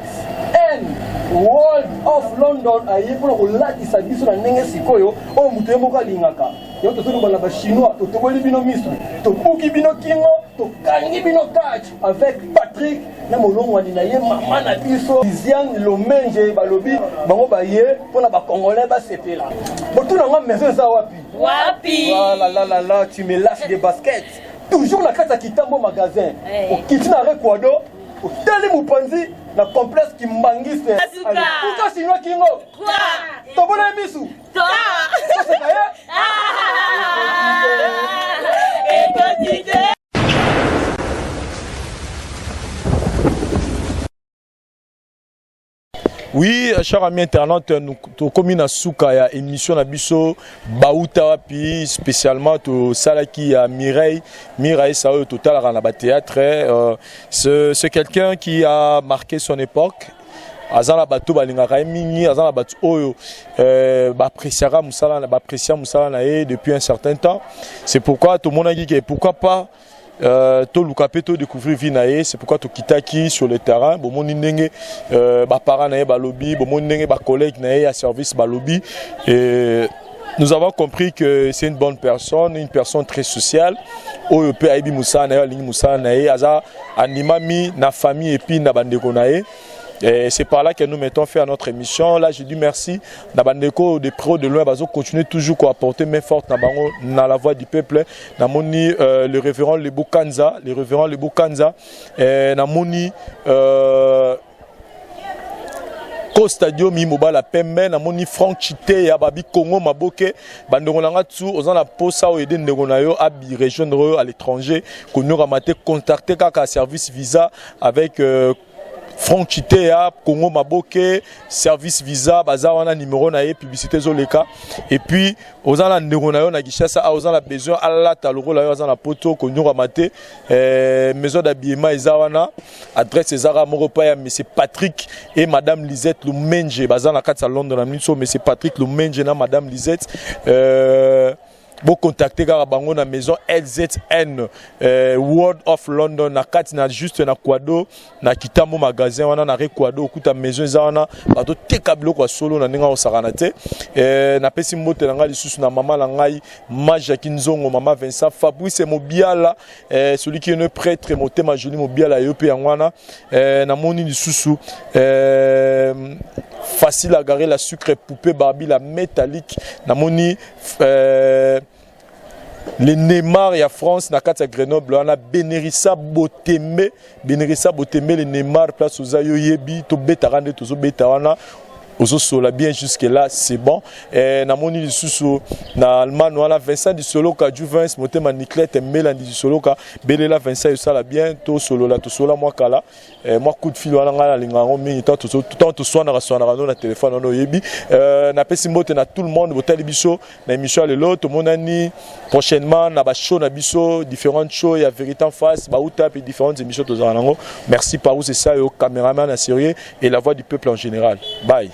World of London aye mpona kolatisa biso na ndenge sikoyo oyo moto ye moko alingaka. Yango tozoloba na bachinois, totoboli bino miso, tobuki bino kingo, tokangi bino catch avec Patrick na molongwani na ye mama na biso Lisiane Lomenje. Balobi bango baye mpona bacongolais basepela. Botuna nga maison eza wapi? Wapi? Voilà, la la la, tu me lâches des baskets. Toujours na kati ya Kitambo magasin. Okiti na Rekwado, otali mopanzi na complexe kimbangiste. Kuka chinois kingo. Tobola misu. Toseka ye. Oui, cher ami internaute, nous tokomi na suka ya émission na biso bauta wapi spécialement tosalaki ya Mireille Mireille Saoyo totalaka na ba théâtre c'est quelqu'un qui a marqué son époque. Aza na bato balingaka ye mingi, aza na bato oyo baappréciaka mosala na baapprécia mosala na ye depuis un certain temps. C'est pourquoi tomonaki ke pourquoi pas toluka mpe todécouvrir vie na ye. C'est pourquoi tokitaki sur le terrain. Bomoni ndenge baparent na ye balobi, bomoni ndenge bacollègue na ye ya service balobi, et nous avons compris que c'est une bonne personne, une personne très sociale oyo mpe ayebi mosala na ye, alingi mosala na ye, aza andimami na famille et puis na bandeko na ye. Et c'est par là que nous mettons fin à notre émission. Là, je dis merci. Na bandeko de près de loin, bazo continuer toujours quoi apporter main forte na bango na la voix du peuple. Namoni le révérend Lebo Kanza, le révérend Lebo Kanza, namoni Costa Diomi mobala pembe, namoni Frank Chite ya babi Congo maboke bandeko na nga tu oza na posa oyo ede ndeko na yo abi rejoindre oyo à l'étranger konyoka mate contacter kaka service visa avec Frank Chitea, Congo Maboke, service visa, baza wana numéro na ye, publicité zoleka. Et puis, oza na ndeko na yo na Kinshasa, a oza na besoin alata lokola yo aza na poto konyoka mate, maison d'habillement eza wana, adresse ezaka moko pa ya monsieur Patrick et madame Lisette Lumenje, baza na kati ya Londres na miso monsieur Patrick Lumenje na madame Lisette. Bo contacter kaka bango na maison LZN World of London na kati na juste na Quado na Kitambo magasin wana na Rekwado okuta maison eza wana bato teka biloko ya solo na ndenge osakana te. Napesi mbote na ngai lisusu na mama na ngai ma Jackie Nzongo, mama Vincent Fabrice Mobiala, celui qui est un prêtre motema joli Mobiala yo pe yango wana. Namoni lisusu facile à garer la sucre poupée Barbie la métallique, namoni le Neymar ya France na kati ya Grenoble wana Benerissa Botembe, Benerissa Botembe le Neymar place oza yo yebi tobetaka nde tozobeta wana ozosola bien jusque là c'est bon. Namoni lisusu na Allemagne wana Vincent Disoloka Juvens motema Niclette Melandi Disoloka belela Vincent yosala bien tosolola tosola mwa kala mwa coup de fil wana ngai nalinga yango mingi tant toswanaka swanaka no na telefone wana oyebi. Napesi mbote na tout le monde botali biso na émission ya lelo. Tomonani prochainement na bashow na biso, différentes shows ya Vérité en face bauta pe différentes émissions tozala nango. Merci Parou, c'est ça yo caméraman à sérieux et la voix du peuple en général. Bye.